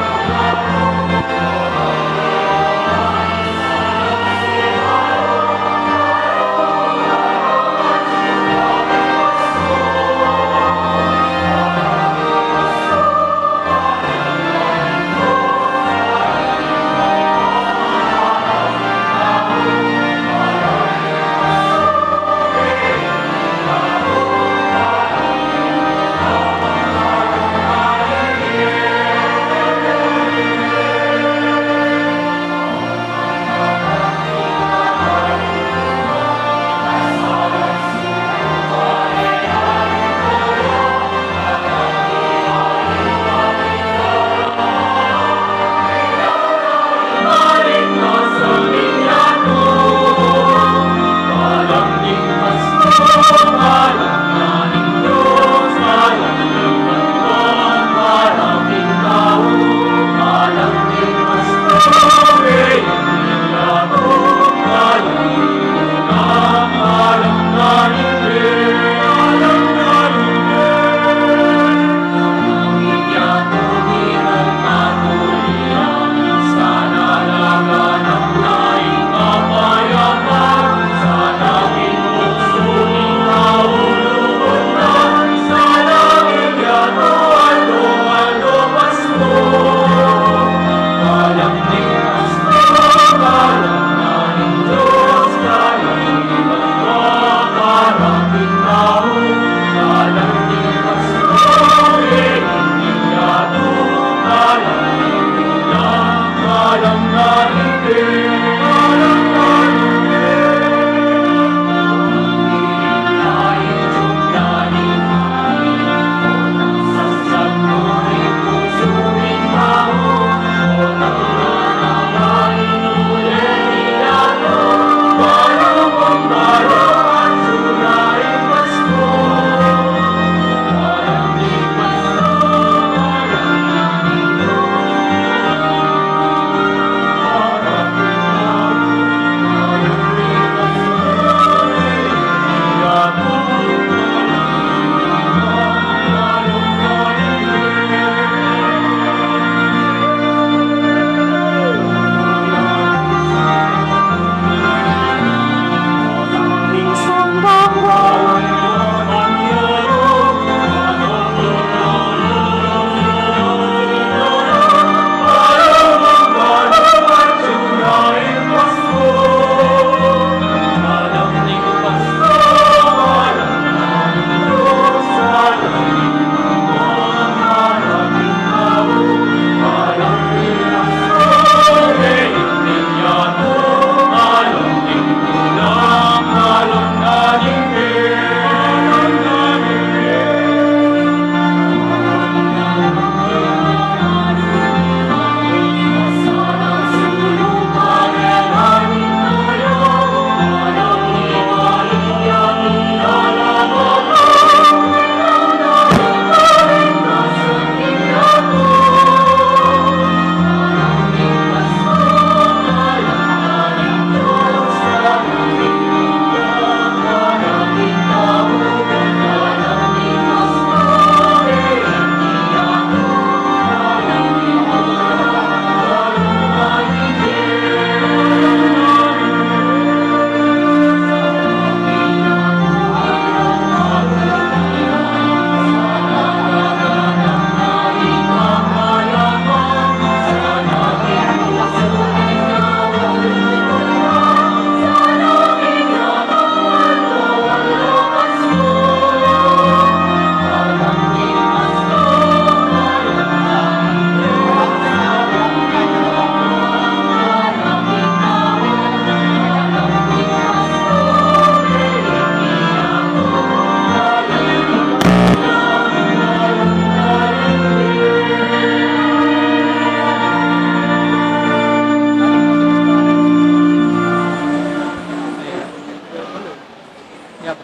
Pero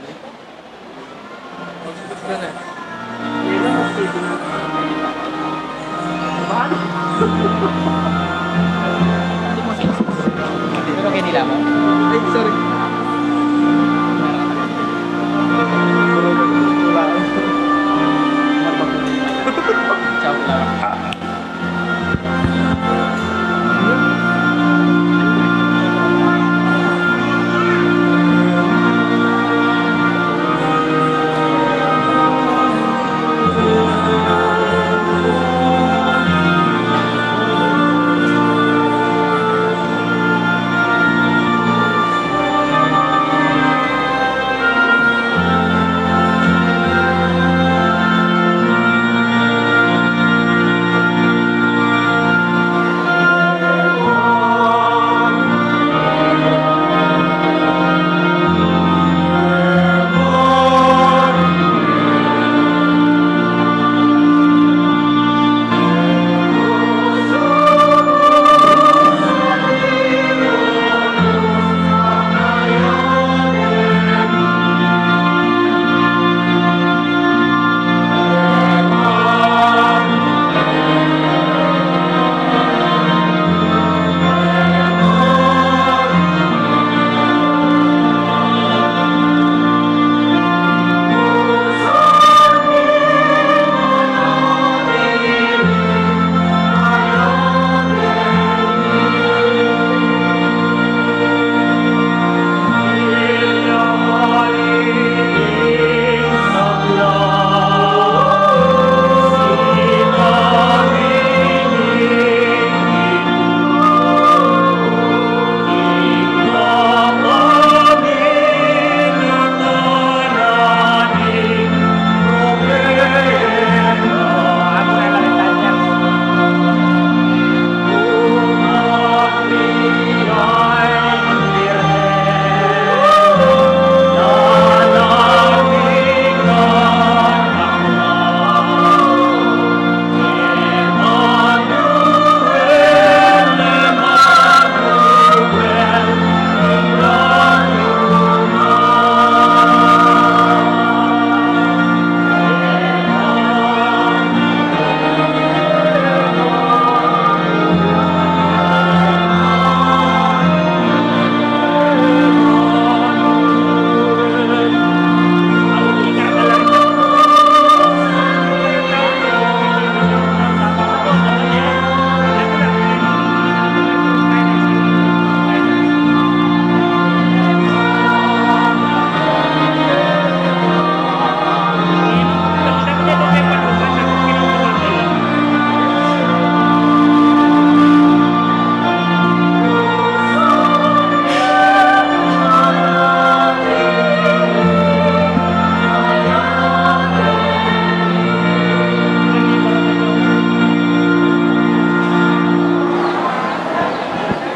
kaya nila mo? Ay, sorry. Ciao, Clara.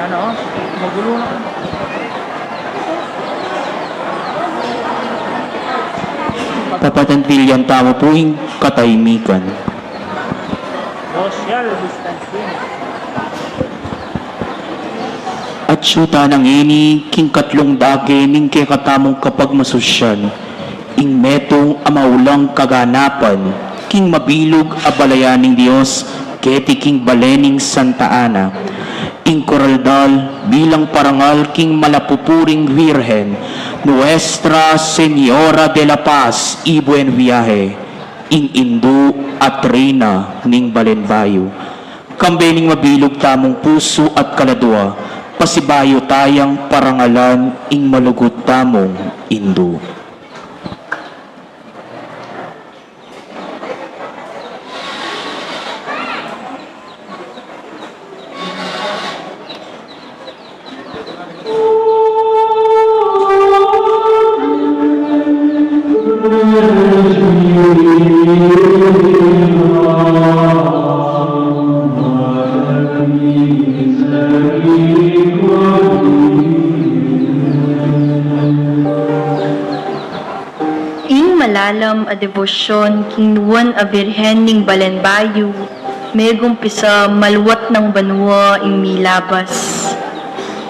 Ano? Magulo na. Papatantilan tamu pu ing katahimikan. Social distancing. Atyu tana ngeni king katlung dake ning kekatamung kapagmasusyan, ing metung a maulang kaganapan king mabilug a balayan ning Dios keti king bale ning Santa Ana, ing kuraldal bilang parangal king malapupuring Virgen, Nuestra Señora de la Paz y Buen Viaje, ing Indu at Reyna ning Balen Bayu. Kambe ning mabilug tamung pusu at kaladua, pasibayu tayang parangalan ing malugud tamung Indu. Ing malalam a debosyon king nuan a Birhen ning Balen Bayu, megumpisa maluat nang banua ing milabas.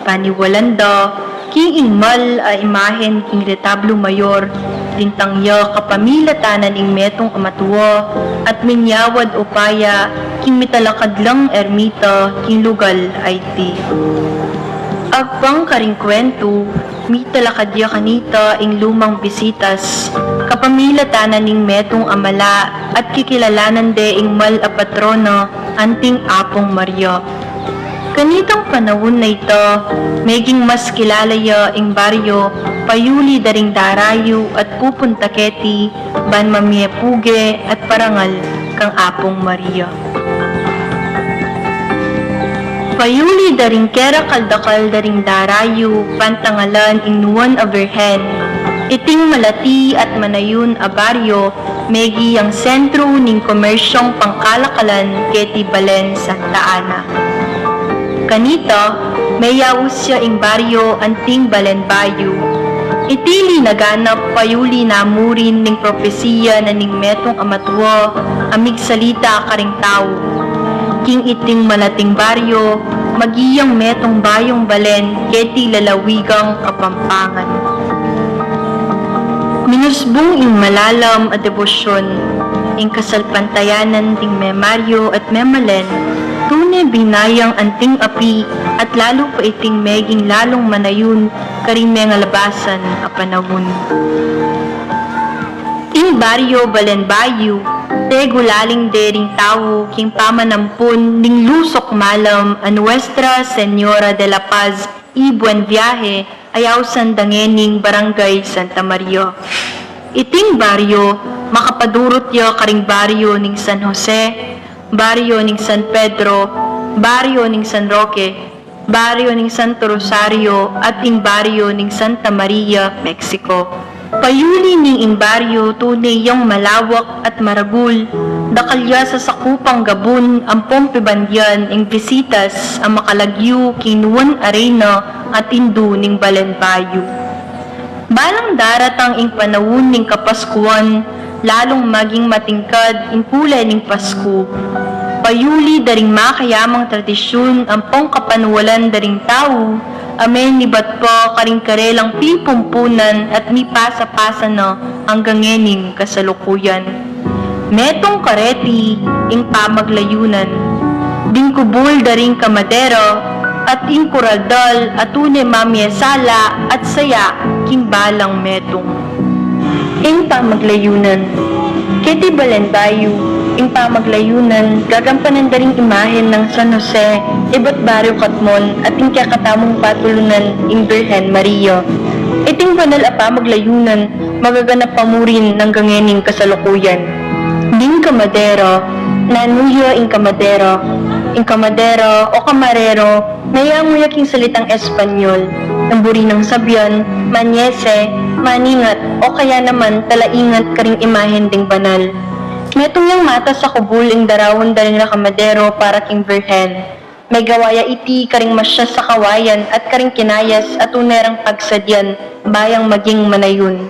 Paniwalan da, King ing mal a imahen king retablo mayor, lintang ya kapamilatan na ning metung a matua, at minyawad upaya king mitalakad lang ermita king lugal a iti. Agpang karing kwentu, mitalakad ya kanita ing lumang bisitas, kapamilatan na ning metung a mala at kikilalanan de ing mal a patrona anting Apung Maria. Kanitang panaun a ita, meging mas kilala ya ing baryo, payuli da ring darayu at pupunta keti, ban mamie puge at parangal kang Apung Maria. Payuli da ring kerakal-dakal da ring darayu, pantangalan ing Nuan a Birhen. Iting malati at manayun a baryo, megi yang sentru ning komersyong pangkalakalan keti balen Santa Ana. Kanita, meyaus ya ing baryo anting balen bayu. Iti linaganap payuli na mu rin ning propesiya na ning metung a matua a migsalita karing tau. King iting malating baryo, maging metung bayung balen keti lalawigang Kapampangan. Minusbung ing malalam a debosyon, ing kasalpantayanan ding memaryo at memalen, tune binayang anting api at lalu pa iting meging lalung manayun karing mengalabasan a panaun. Ing baryo balen bayu, pegulaling de ring tau king pamanampun ning lusuk malam a Nuestra Señora de la Paz y Buen Viaje, a yausan da ngening Barangay Santa Maria. Iting baryo, makapadurut ya karing baryo ning San Jose, baryo ning San Pedro, baryo ning San Roque, baryo ning Santo Rosario, at ing baryo ning Santa Maria, Mexico. Payuli ning ing baryo tune yang malawak at maragul, dakal ya sasakupang gabun ampong pibandian ing bisitas a makalagyu king Nuan a Reyna at indu ning balen bayu. Balang daratang ing panaun ning Kapaskuan, lalung maging matingkad ing pule ning Pasku. Payuli da ring makayamang tradisyun ampong kapanwalan da ring tau, a menibat pa karing karelang pipumpunan at mipasa-pasa na anggang ngening kasalukuyan. Metung kareti ing pamaglayunan. Ding kubul da ring kamadera at ing kuraldal a tune mamie sala at saya king balang metung. Ing pamaglayunan. Keti balen bayu, ing pamaglayunan, gagampanan da ring imahen nang San Jose, ibat baryo Catmon, at ing kekatamung patulunan ing Birhen Maria. Iting banal a pamaglayunan, magaganap pa mu rin anggang ngening kasalukuyan. Ding kamadera, nanu ya ing kamadera? Ing kamadera o kamarero, meyangu ya king salitang Espanyol, nang buri nang sabian, manyese, maningat, o kaya naman talaingat karing imahen ding banal. Metung yang matas a kubul ing daraun da ring rakamadero para king Birhen. Megawa ya iti karing masyas a kawayan at karing kinayas a tune rang pagsadian, bayang maging manayun.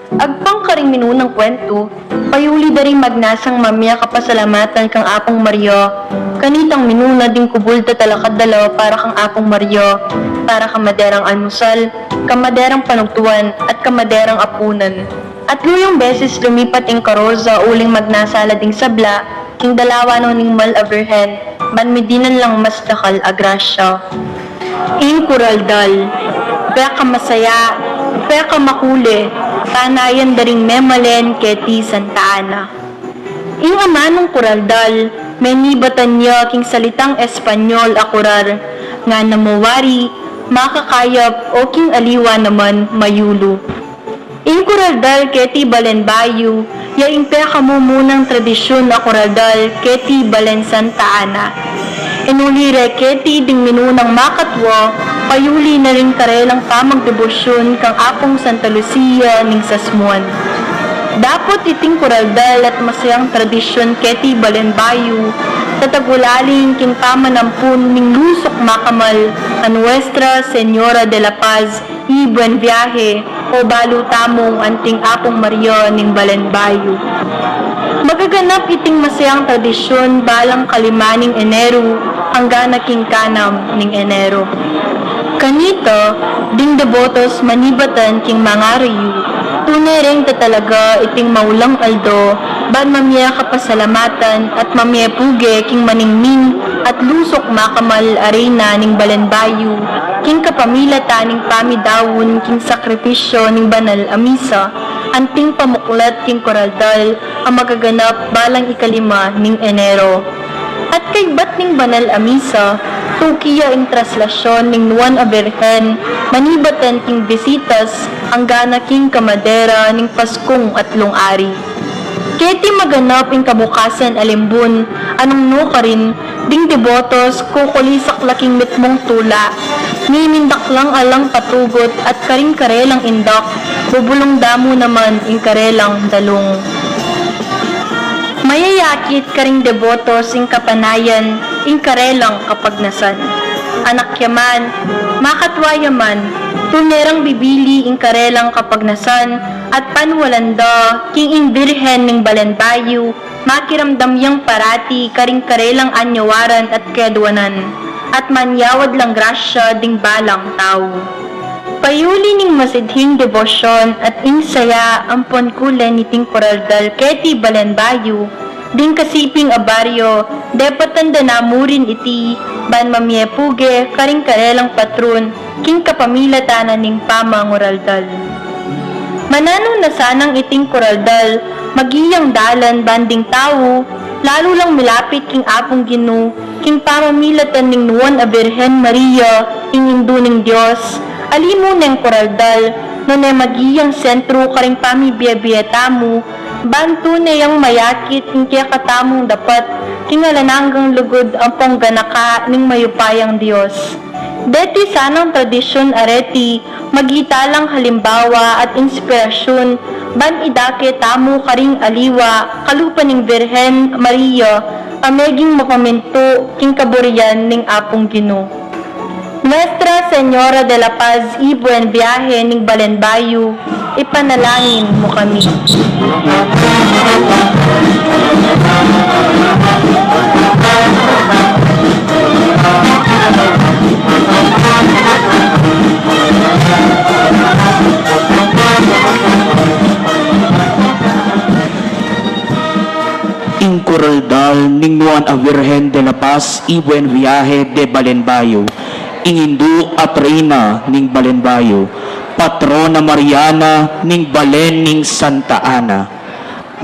Agpang karing minunang kwentu, payuli da ring magnasang mamie kapasalamatan kang Apung Maria, kanitang minuna ding kubul tatalakad da la para kang Apung Maria, para kamaderang almusal, kamaderang panugtuan, at kamaderang apunan. At lulung beses lumipat ing karosa uling magnasa la ding sabla, king dalawan no ning mal a Birhen, ban midinan lang mas dakal a grasya. Ing kuraldal, pekamasaya, pekamakule, panayan da ring memalen keti Santa Ana. Ing amanung kuraldal, menibatan ya king salitang Espanyol a kural, ngana mu wari, makakayap, o king aliwa naman, mayulu. Ing kuraldal keti balen bayu, ya ing pekamumunang tradisyun a kuraldal keti balen Santa Ana. Inuli re keti ding minunang makatua, payuli na ring karelang pamagdebosyun kang Apung Santa Lucia ning Sasmuan. Dapot iting kuraldal at masayang tradisyun keti balen bayu, tatagulaling king pamanampun ning lusuk makamal a Nuestra Señora de la Paz y Buen Viaje, o balu tamung anting Apung Maria ning balen bayu. Magaganap iting masayang tradisyun balang kalima ning Enero, anggang king kanam ning Enero. Kanita, ding debotos manibatan king mangarayu, tune reng tatalaga iting maulang aldo, ban mamie kapasalamatan at mamie puge king maningning at lusuk makamal a reyna ning balen bayu, king kapamilatan ning pamidaun king sakripisyu ning banal a misa, anting pamuklat king Coraldal a magaganap balang ikalima ning Enero. At kaybat ning banal a misa, tuki ya ing traslasyun ning Nuan a Birhen, manibatan king bisitas, anggana king kamadera ning Paskung Atlung Ari. Keti maganap ing kabukasan a limbun, anung nu karin, ding debotos, kukulisak la king mitmung tula, mimindaklang alang patugut at karing karelang indak, bubulung da mu naman ing karelang dalung. Mayayakit karing debotos ing kapanayan, ing karelang kapagnasan. Anak ya man, makatwa ya man, tune rang bibili ing karelang kapagnasan, at panwalan da, king ing Birhen ning balen bayu, makiramdam yang parati karing karelang anyawaran at kayaduanan, at manyawad lang grasya ding balang tau. Payuli ning masidhing debosyun at ing saya ampon kule niting Coraldal keti balen bayu, ding kasiping a baryu, depatan da na mu rin iti, ban mamie puge karing karelang patrun, king kapamilatan na ning pamanguraldal. Mananu na sanang iting Coraldal, maging dalan ban ding tau, lalu lang milapit king Apung Ginu, king pamamilatan ning Nuan a Birhen Maria, ing Indu ning Dios, ali mu neng Coraldal, nune maging sentru karing pamibie-bie tamu, ban tune yang mayakit ing kekatamung dapat, king alang anggang lugud ampong ganaka ning mayupayang Dios. Deti sanang tradisyun a reti, maging talang halimbawa at inspirasyun, ban idake tamu karing aliwa, kalupa ning Birhen Maria, a meging mapamintu, king kaburian ning Apung Ginu. Nuestra Señora de la Paz y Buen Viaje ning balen bayu, ipanalangin mu kami. Ing Coraldal ning Nuan a Virgen de la Paz y Buen Viaje de Balenbayo, ing Indu at Reyna ning Balenbayo, Patrona Mariana ning Balen ning Santa Ana.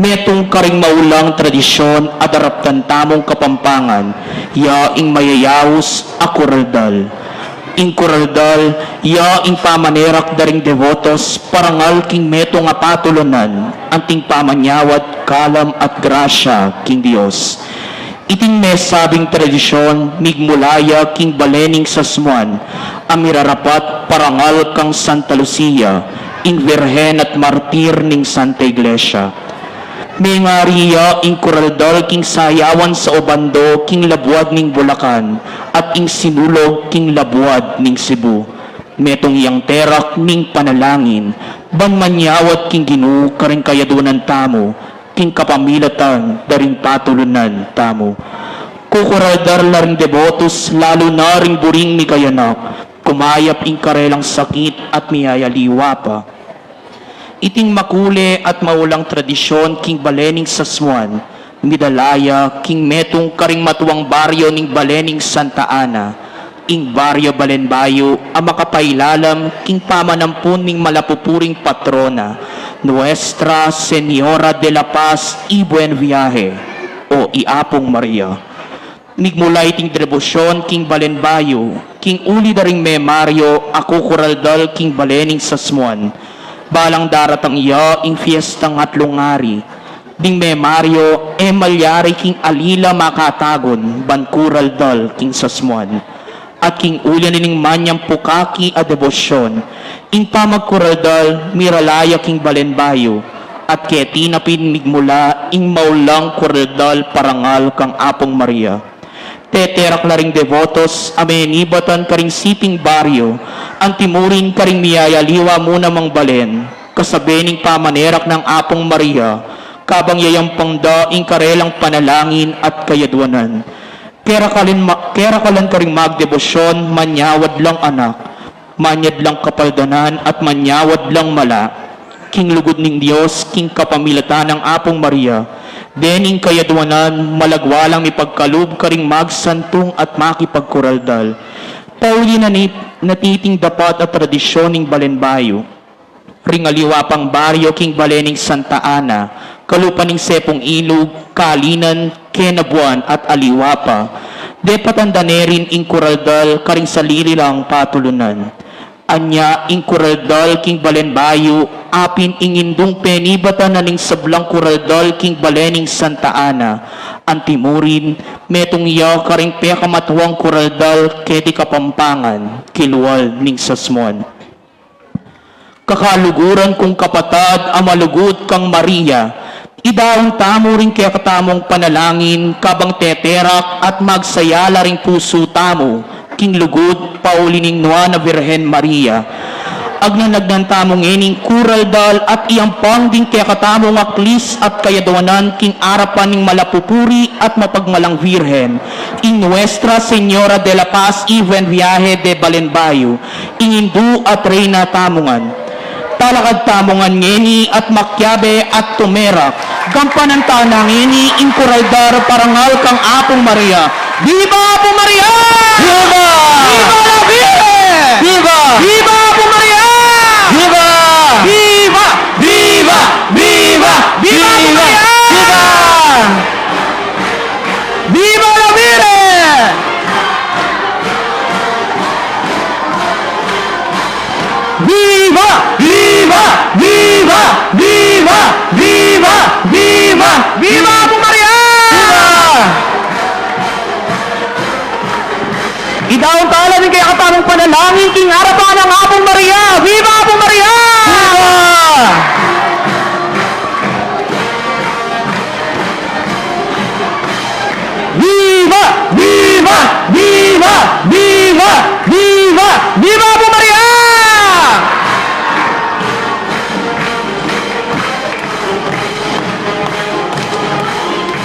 Metung karing maulang tradisyun a daraptan tamung Kapampangan, ya ing mayayaus a Coraldal. Ing Coraldal, ya ing pamanerak da ring debotos parangal king metung a patulunan, anting pamanyawad, kalam at grasya king Dios. Iting mesabing tradisyun, migmula ya king Balen ning Sasmuan, a mirarapat parangal kang Santa Lucia, ing Virgen at Martir ning Santa Iglesia. Mengari ya ing Coraldal king sayawan sa Obando king labuad ning Bulacan, at ing Sinulog king labuad ning Cebu. Metung yang terak ning panalangin, ban manyawad king Ginu karing kayaduanan tamu, king kapamilatan da ring patulunan tamu. Kukuraldal la ring debotos, lalu na ring buring migayanak, kumayap ing karelang sakit at miyayaliwa pa. Iting makule at maulang tradisyun king Balen ning Sasmuan, midala ya king metung karing matuang baryo ning Balen ning Santa Ana, ing baryo Balenbayo a makapailalam king pamanampun ning malapupuring patrona, Nuestra Señora de la Paz y Buen Viaje, o i Apung Maria. Migmula iting debosyun king Balenbayo, king uli da ring memaryo a kukuraldal king Balen ning Sasmuan. Balang daratang ya ing fiestang Atlung Ari, ding memaryo e malyari king ali la makatagun ban kuraldal king Sasmuan. At king uli na ning manyang pukaki a debosyun, ing pamagkuraldal mirala ya king Balenbayo, at keti na pin migmula ing maulang kuraldal parangal kang Apung Maria. Teterak la ring debotos a menibatan karing siping baryo, anti mu rin karing miyayaliwa mu namang balen, kasabe ning pamanerak nang Apung Maria, kabang yayampang da ing karelang panalangin at kayaduanan. Kerakalan ma-, kerakalan karing magdebosyun, manyawad lang anak, Manyad lang kapaldanan at manyawad lang mala king lugud ning Dios king kapamilatan nang Apung Maria, dening kayadwanan malagwa lang mipagkalub karing magsantung at makipagkuraldal. Pauli na ni, natiting dapat a tradisyon ning balen bayu. Ring aliwa pang baryo king bale ning Santa Ana, kalupa ning Sepung Ilug, Kalinan, Kenabuan at aliwa pa. Depatan da ne rin ing kuraldal karing sarili lang patulunan. Anya ing kuraldal king balen bayu, apin ing indung penibatan na ning sablang kuraldal king bale ning Santa Ana. Antimurin, metung ya karing pekamatuang kuraldal keti Kapampangan, kilwal ning Sasmuan. Kakaluguran kung kapatad a malugud kang Maria, idaun tamu ring kekatamung panalangin kabang teterak at magsaya la ring pusu tamu king lugud pauli ning Nuan a Virgen Maria. Agnanagnan tamu ngening kuraldal at iampang ding kekatamung aklis at kayadwanan king arapan ning malapupuri at mapagmalang Virgen, ing Nuestra Señora de la Paz y Buen Viaje de Balenbayo, ing Indu at Reyna tamu ngan. Talakad tamu ngan ngeni at makiabe at tumerak. Gampanan ta na ngeni ing kuraldal parangal kang Apung Maria. Viva Apung Maria! Viva! Viva la Virgen! Viva! Viva Apung Maria! Viva! Viva! Viva! Viva Apung Maria! Viva! Viva la Virgen! Viva! Viva! Viva! Viva! Viva! Viva! Viva Apung Maria! Viva! Idaun tala ning kekatamung panalangin king arapan nang Apung Maria. Viva Apung Maria! Viva! Viva! Viva! Viva! Viva! Viva! Viva Apung Maria!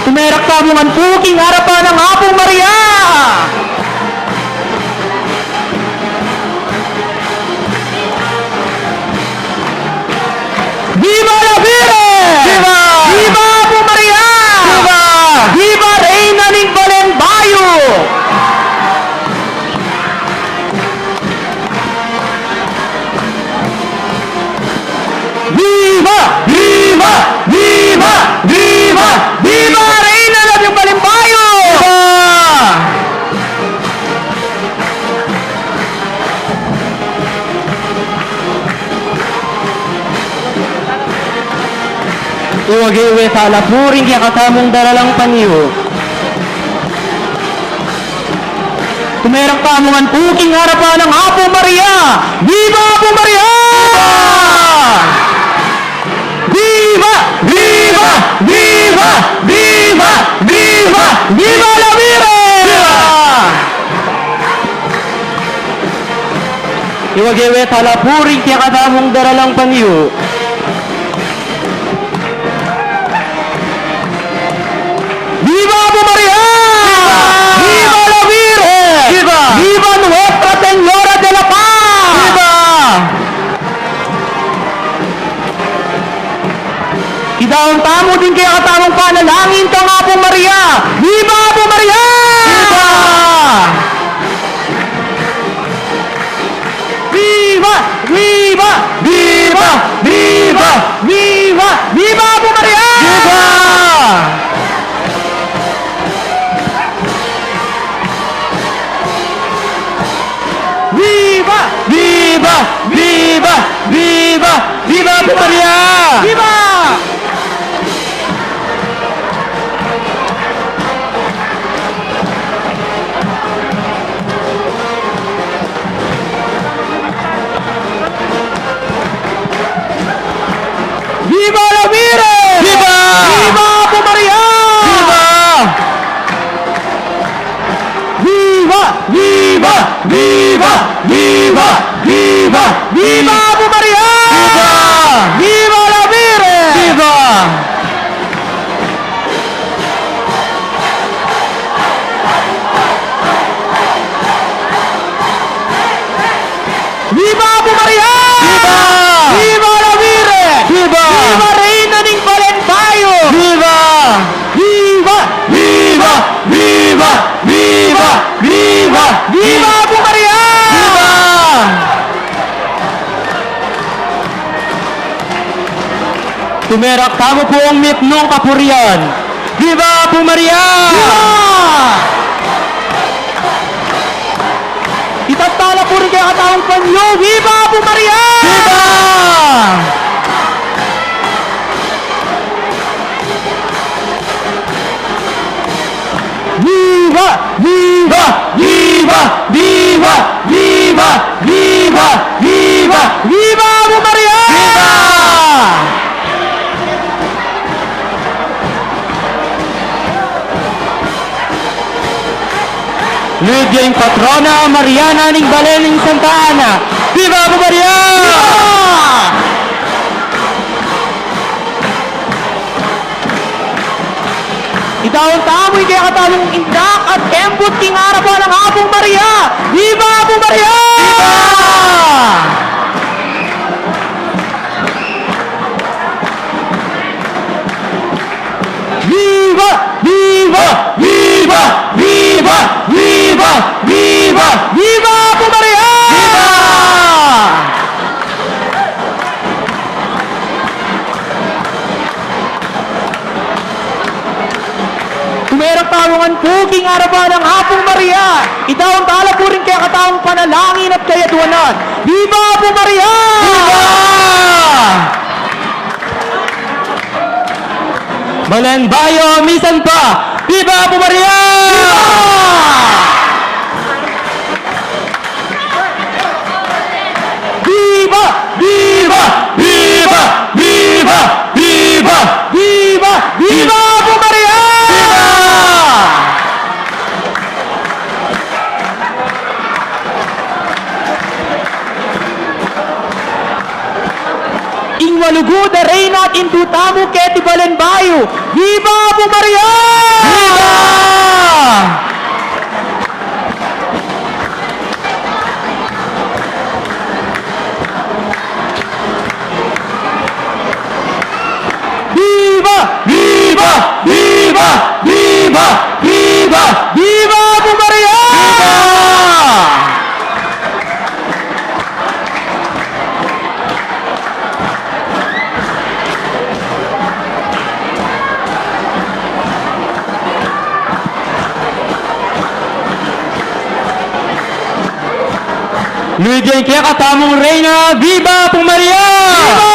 Tumerak tamu ngan pu king arapan nang Apung Maria. Viva la Virgen! Viva! Viva Apung Maria! Viva! Viva Reyna ning Balenbayu! Viva! Viva! Viva! Viva! Viva Reyna ning Balenbayu! Viva! Iwage we tala pu ring kekatamung daralang panyu. Tumerak tamu ngan pu king arapan nang Apung Maria. Viva Apung Maria! Viva! Viva! Viva! Viva! Viva! Viva la Virgen! Viva! Iwage we tala pu ring kekatamung daralang panyu. Viva Apung Maria! Viva! Viva la Virgen! Viva! Viva Nuestra Señora de la Paz! Viva! Idaun tamu ding kekatamung panalangin kang Apung Maria. Viva Apung Maria! Viva! Viva! Viva! Viva! Viva! Viva! Viva Apung Maria! Viva! Viva! Viva! Viva! Viva! Viva Apung Maria! Viva! Viva la Virgen! Viva! Viva Apung Maria! Viva! Viva! Viva! Viva! Viva! Viva! Viva Apung Maria! Viva! Viva la Virgen! Viva! Apu Maria! Viva! Viva la Virgen! Viva! Viva Reina ning Balen Bayu! Viva! Viva! Viva! Viva! Viva! Viva Apu Maria! Viva! Tumerak tamu pung mitmung kapurian. Viva Apu Maria! Viva! Itas tala pu ring kekataung panyu. Viva Apu Maria! Viva! Viva! Viva! Viva! Viva Apu Maria! Viva! Luid ya ing patrona Mariana ning Balen ning Santa Ana. Viva Apu Maria! Viva! Idaun tamu ing kekatamung indak at embut king arapan nang Apung Maria. Viva Apung Maria! Viva! Viva! Viva! Viva! Viva! Viva! Viva! Viva Apung Maria! Viva! Tumerak tamu ngan pu king arapan nang Apung Maria. Idaun tala pu ring kekatamung panalangin at kayadwanan. Viva Apung Maria! Viva! Balen Bayu, misan pa. Viva Apung Maria! Viva! Viva! Viva! Viva! Viva! Viva! Viva! Viva Apung Maria! Viva! Ing malugud a Reyna at Indu tamu keti Balen Bayu. Viva Apung Maria! Viva! Viva! Viva! Viva! Viva! Viva! Viva Apung Maria! Viva! Luid ya ing kekatamung Reyna, Viva Apung Maria! Viva!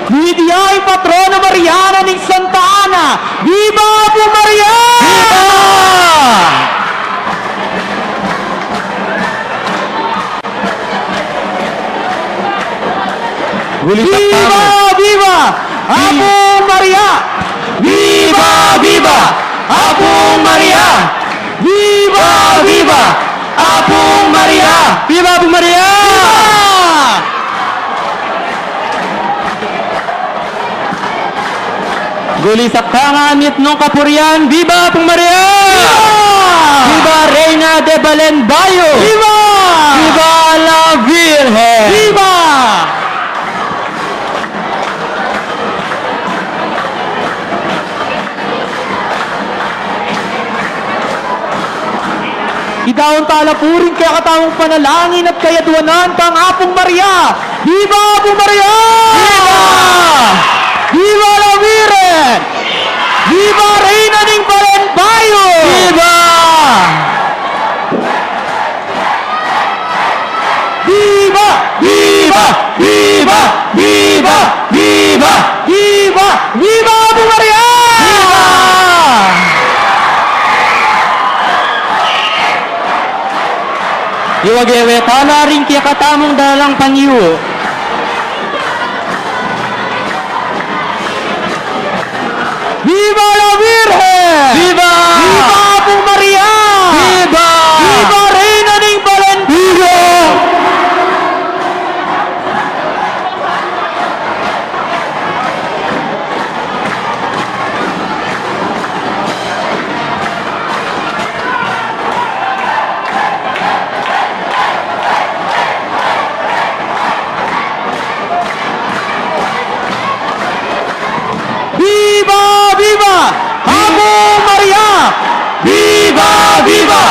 Luid ya ing patrona Mariana ning Santa Ana. Viva Apung Maria! Viva! Gulisak tamu. Viva! Viva! Apung Maria! Viva! Viva! Apung Maria! Viva! Viva! Apung Maria! Viva Apung Maria! Viva! Gulisak tana ing mitmung kapurian. Viva Apung Maria! Viva! Viva Reyna de Balen Bayu! Viva! Viva la Virgen! Viva! Idaun tala pu ring kekatamung panalangin at kayadwanan kang Apung Maria. Viva Apung Maria! Viva! Viva la Virgen! Viva Reyna ning Balen Bayu! Viva! Viva! Viva! Viva! Viva! Viva! Viva! Viva Apung Maria! Viva! Iwage we tana ring kekatamung dalang panyu. Viva la Virgen! Viva! Viva Apung Maria! Viva! Viva Reyna ning Balen Bayu! Viva! Viva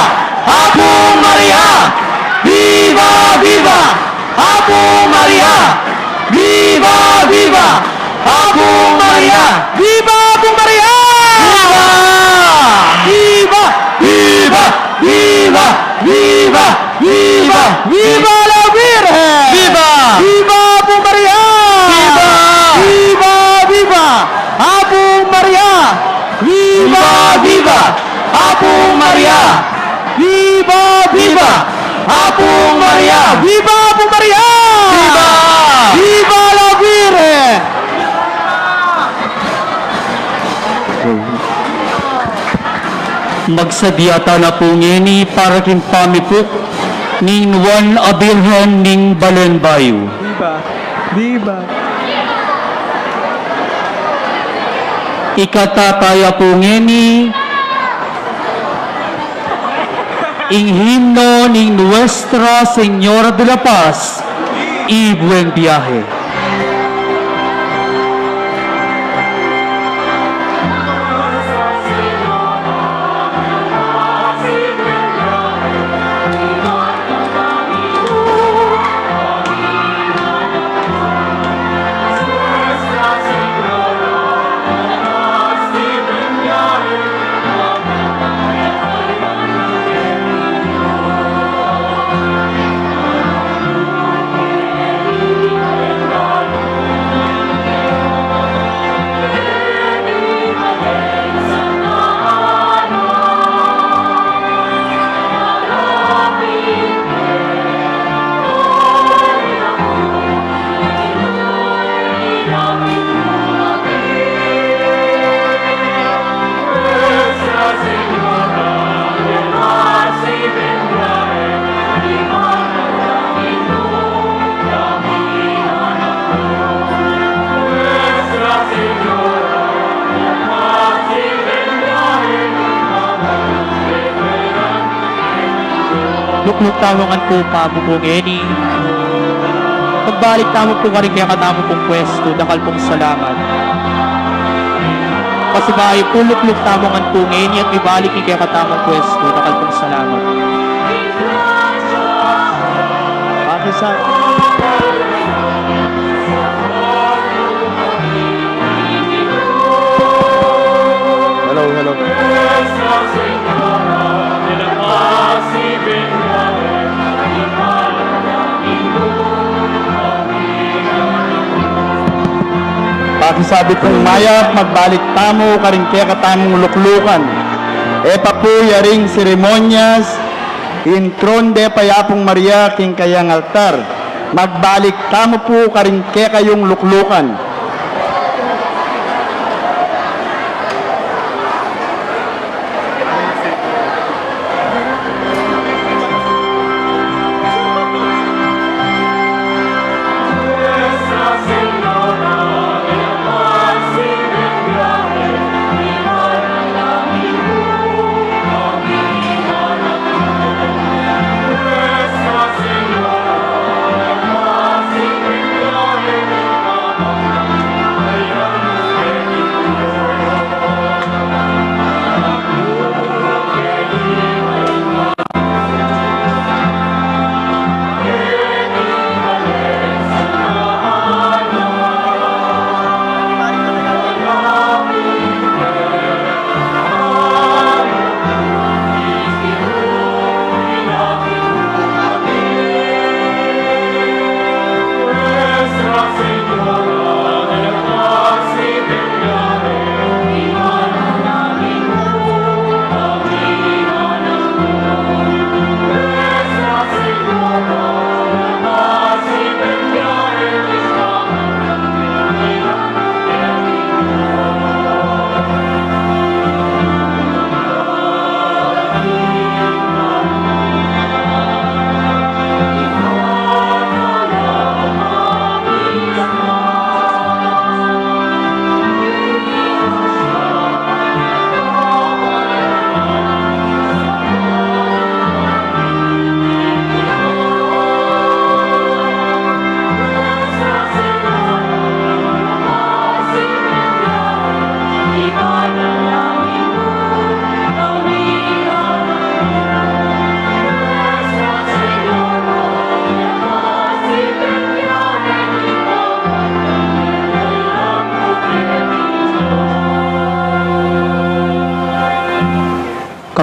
Apung Maria! Viva, viva Apung Maria! Viva, viva Apung Maria! Viva Apung Maria! Viva! Viva, viva, viva, viva, viva la Virgen! Viva! Viva Apung Maria! Viva! Viva, viva Apung Maria! Viva, viva Apung Maria! Viva, viva Apung Maria! Viva Apung Maria! Viva! Viva la Virgen! Magsadya tana pu ngeni para king pamipuk ning Nuan a Birhen ning Balen Bayu. Viva! Viva! Ikanta taya pu ngeni ing himno ning Nuestra Señora de la Paz y Buen Viaje. Lukluk tamu ngan pu pamu pu ngeni. Pagbalik tamu pu karing kekatamu pung pwestu, dakal pung salamat. Pasibayu pu, lukluk tamu ngan pu ngeni at mibalik king kekatamung pwestu, dakal pung salamat. Pakisa. Hello, hello. Pakisabi pung mayap, magbalik tamu karing kekatamung luklukan. E pa pu yaring seremonyas, intron de pa i Apung Maria king kayang altar. Magbalik tamu pu karing kekayung luklukan.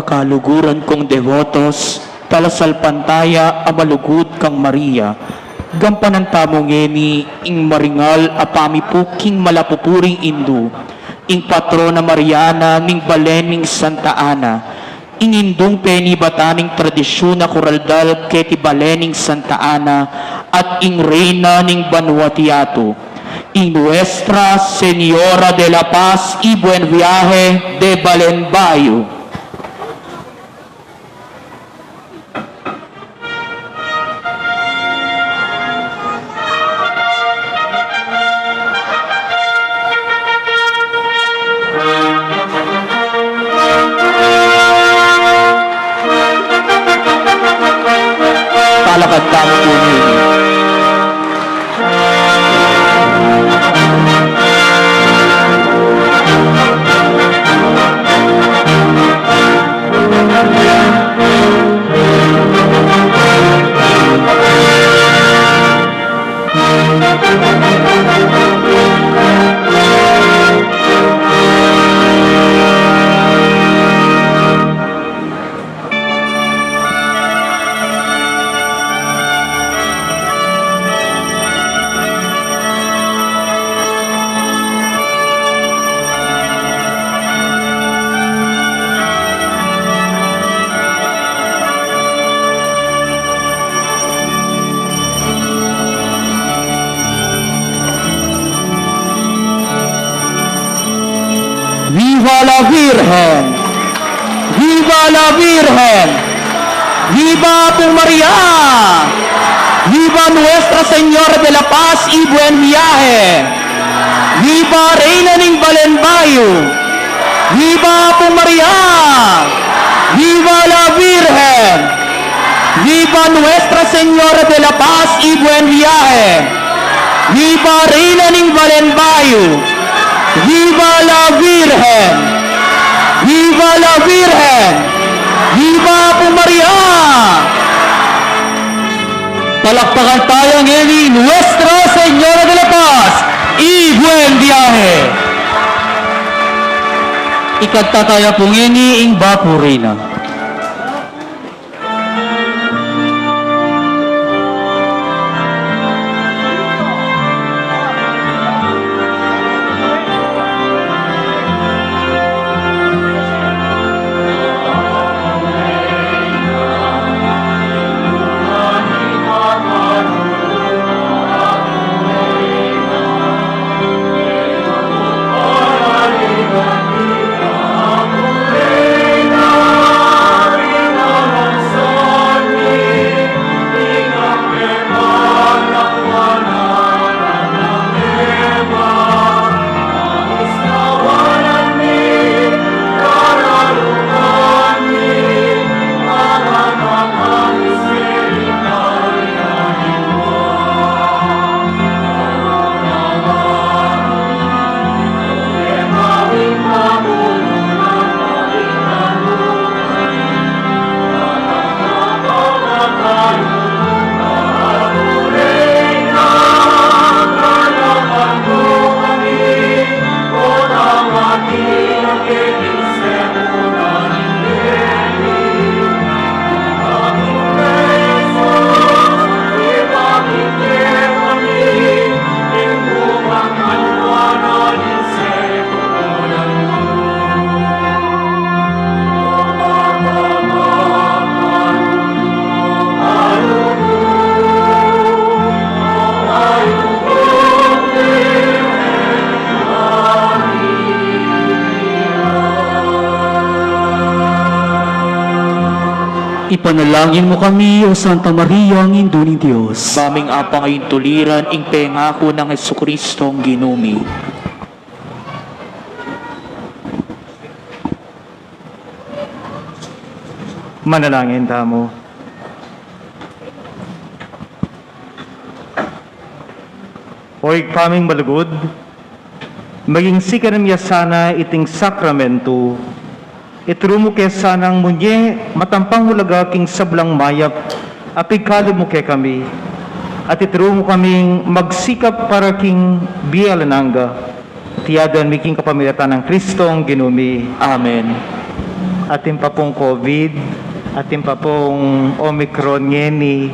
Kaluguran kung debotos, talasalpantaya a malugud kang Maria, gampanan tamu ngeni ing maringal a pamipu king malapupuring Indu, ing patrona Mariana ning balen ning Santa Ana, ing Indung penibatan ning tradisyun a kuraldal keti balen ning Santa Ana, at ing Reyna ning banua ti yatu, ing Nuestra Señora de la Paz y Buen Viaje de Balen Bayu. Palakad tamu pu ngeni. Viva la Virgen! Viva la Virgen! Viva Apung Maria! Viva Nuestra Señora de la Paz y Buen Viaje! Viva Reyna ning Balen Bayu! Viva Apung Maria! Viva la Virgen! Viva Nuestra Señora de la Paz y Buen Viaje! Viva Reyna ning Balen Bayu! Viva la Virgen! Viva la Virgen! Viva Apung Maria! Palakpakan taya ngeni Nuestra Señora de la Paz y Buen Viaje. Ikanta taya pu ngeni ing Bapu Reyna. Ipanalangin mu kami, O Santa Maria, ang Indu ning Dios. Ba ming apangayuntuliran ing pengaku nang Jesucristong Ginu mi. Manalangin tamu. O Ibpa ming malugud, maging sikan mi ya sana iting sakramentu, ituru mu ke sanang munye matampang ulaga king sablang mayap a pigkalub mu kekami, at ituru mu kaming magsikap para king bie alang angga. Iti adwan mi king kapamilatan nang Kristong Ginu mi. Amen. Atin pa pung COVID, atin pa pung Omicron ngeni,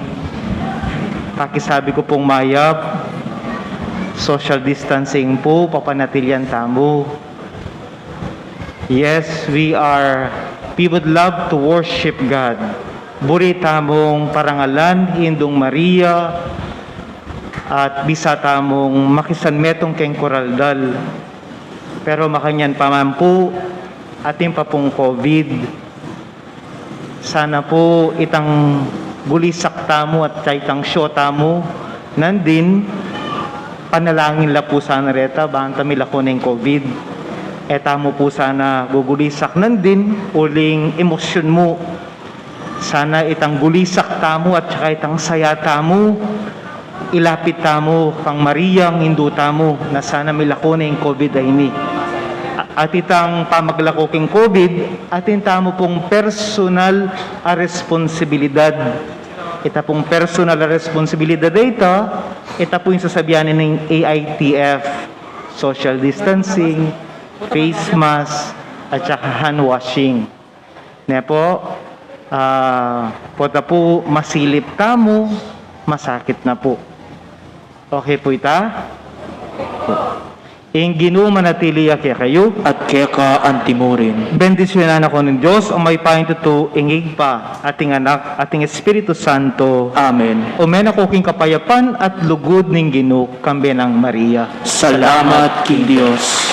pakisabi ku pung mayap, social distancing pu, papanatilian tamu. Yes, we are, we would love to worship God. Buri tamung parangalan i Indung Maria at bisa tamung makisanmetung keng kuraldal. Pero makanyan pa man pu, atin pa pung COVID. Sana pu itang gulisak tamu at itang show tamu, nandin, panalangin la pu sana reta, bang ta milako neng COVID. E tamu pu sana gugulisak nandin, uling emosyon mu. Sana itang gulisak tamu at saka itang saya tamu, ilapit tamu kang Maria, ing Indu tamu, na sana milako neng COVID a ini. A-, at itang pamaglako king COVID, atin tamu pung personal a responsibilidad. Ita pung personal a responsibilidad a ita, ita pu ing sasabian ning A I T F, social distancing, face mask, at saka hand washing. Ne pu, ah, pota pu masilip tamu, masakit na pu. Okay pu ita? Ing Ginu manatili ya kekayu. At keka antimurin. Bendisyunan na kayu ning Dios, a mayupayang tutu, ing Ibpa, at ing Anak, at ing Espiritu Santo. Amen. Ume na kayu king kapayapan at lugud ning Ginu, kambe nang Maria. Salamat king Dios.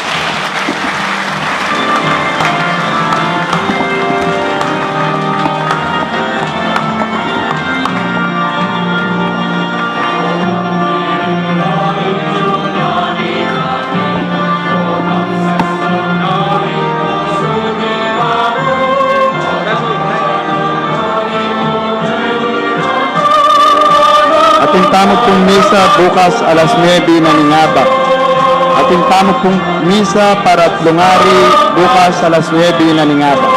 Atin tamu pung misa bukas alas nuebe na ning abak. Atin tamu pung misa para atlung ari bukas alas nuebe na ning abak.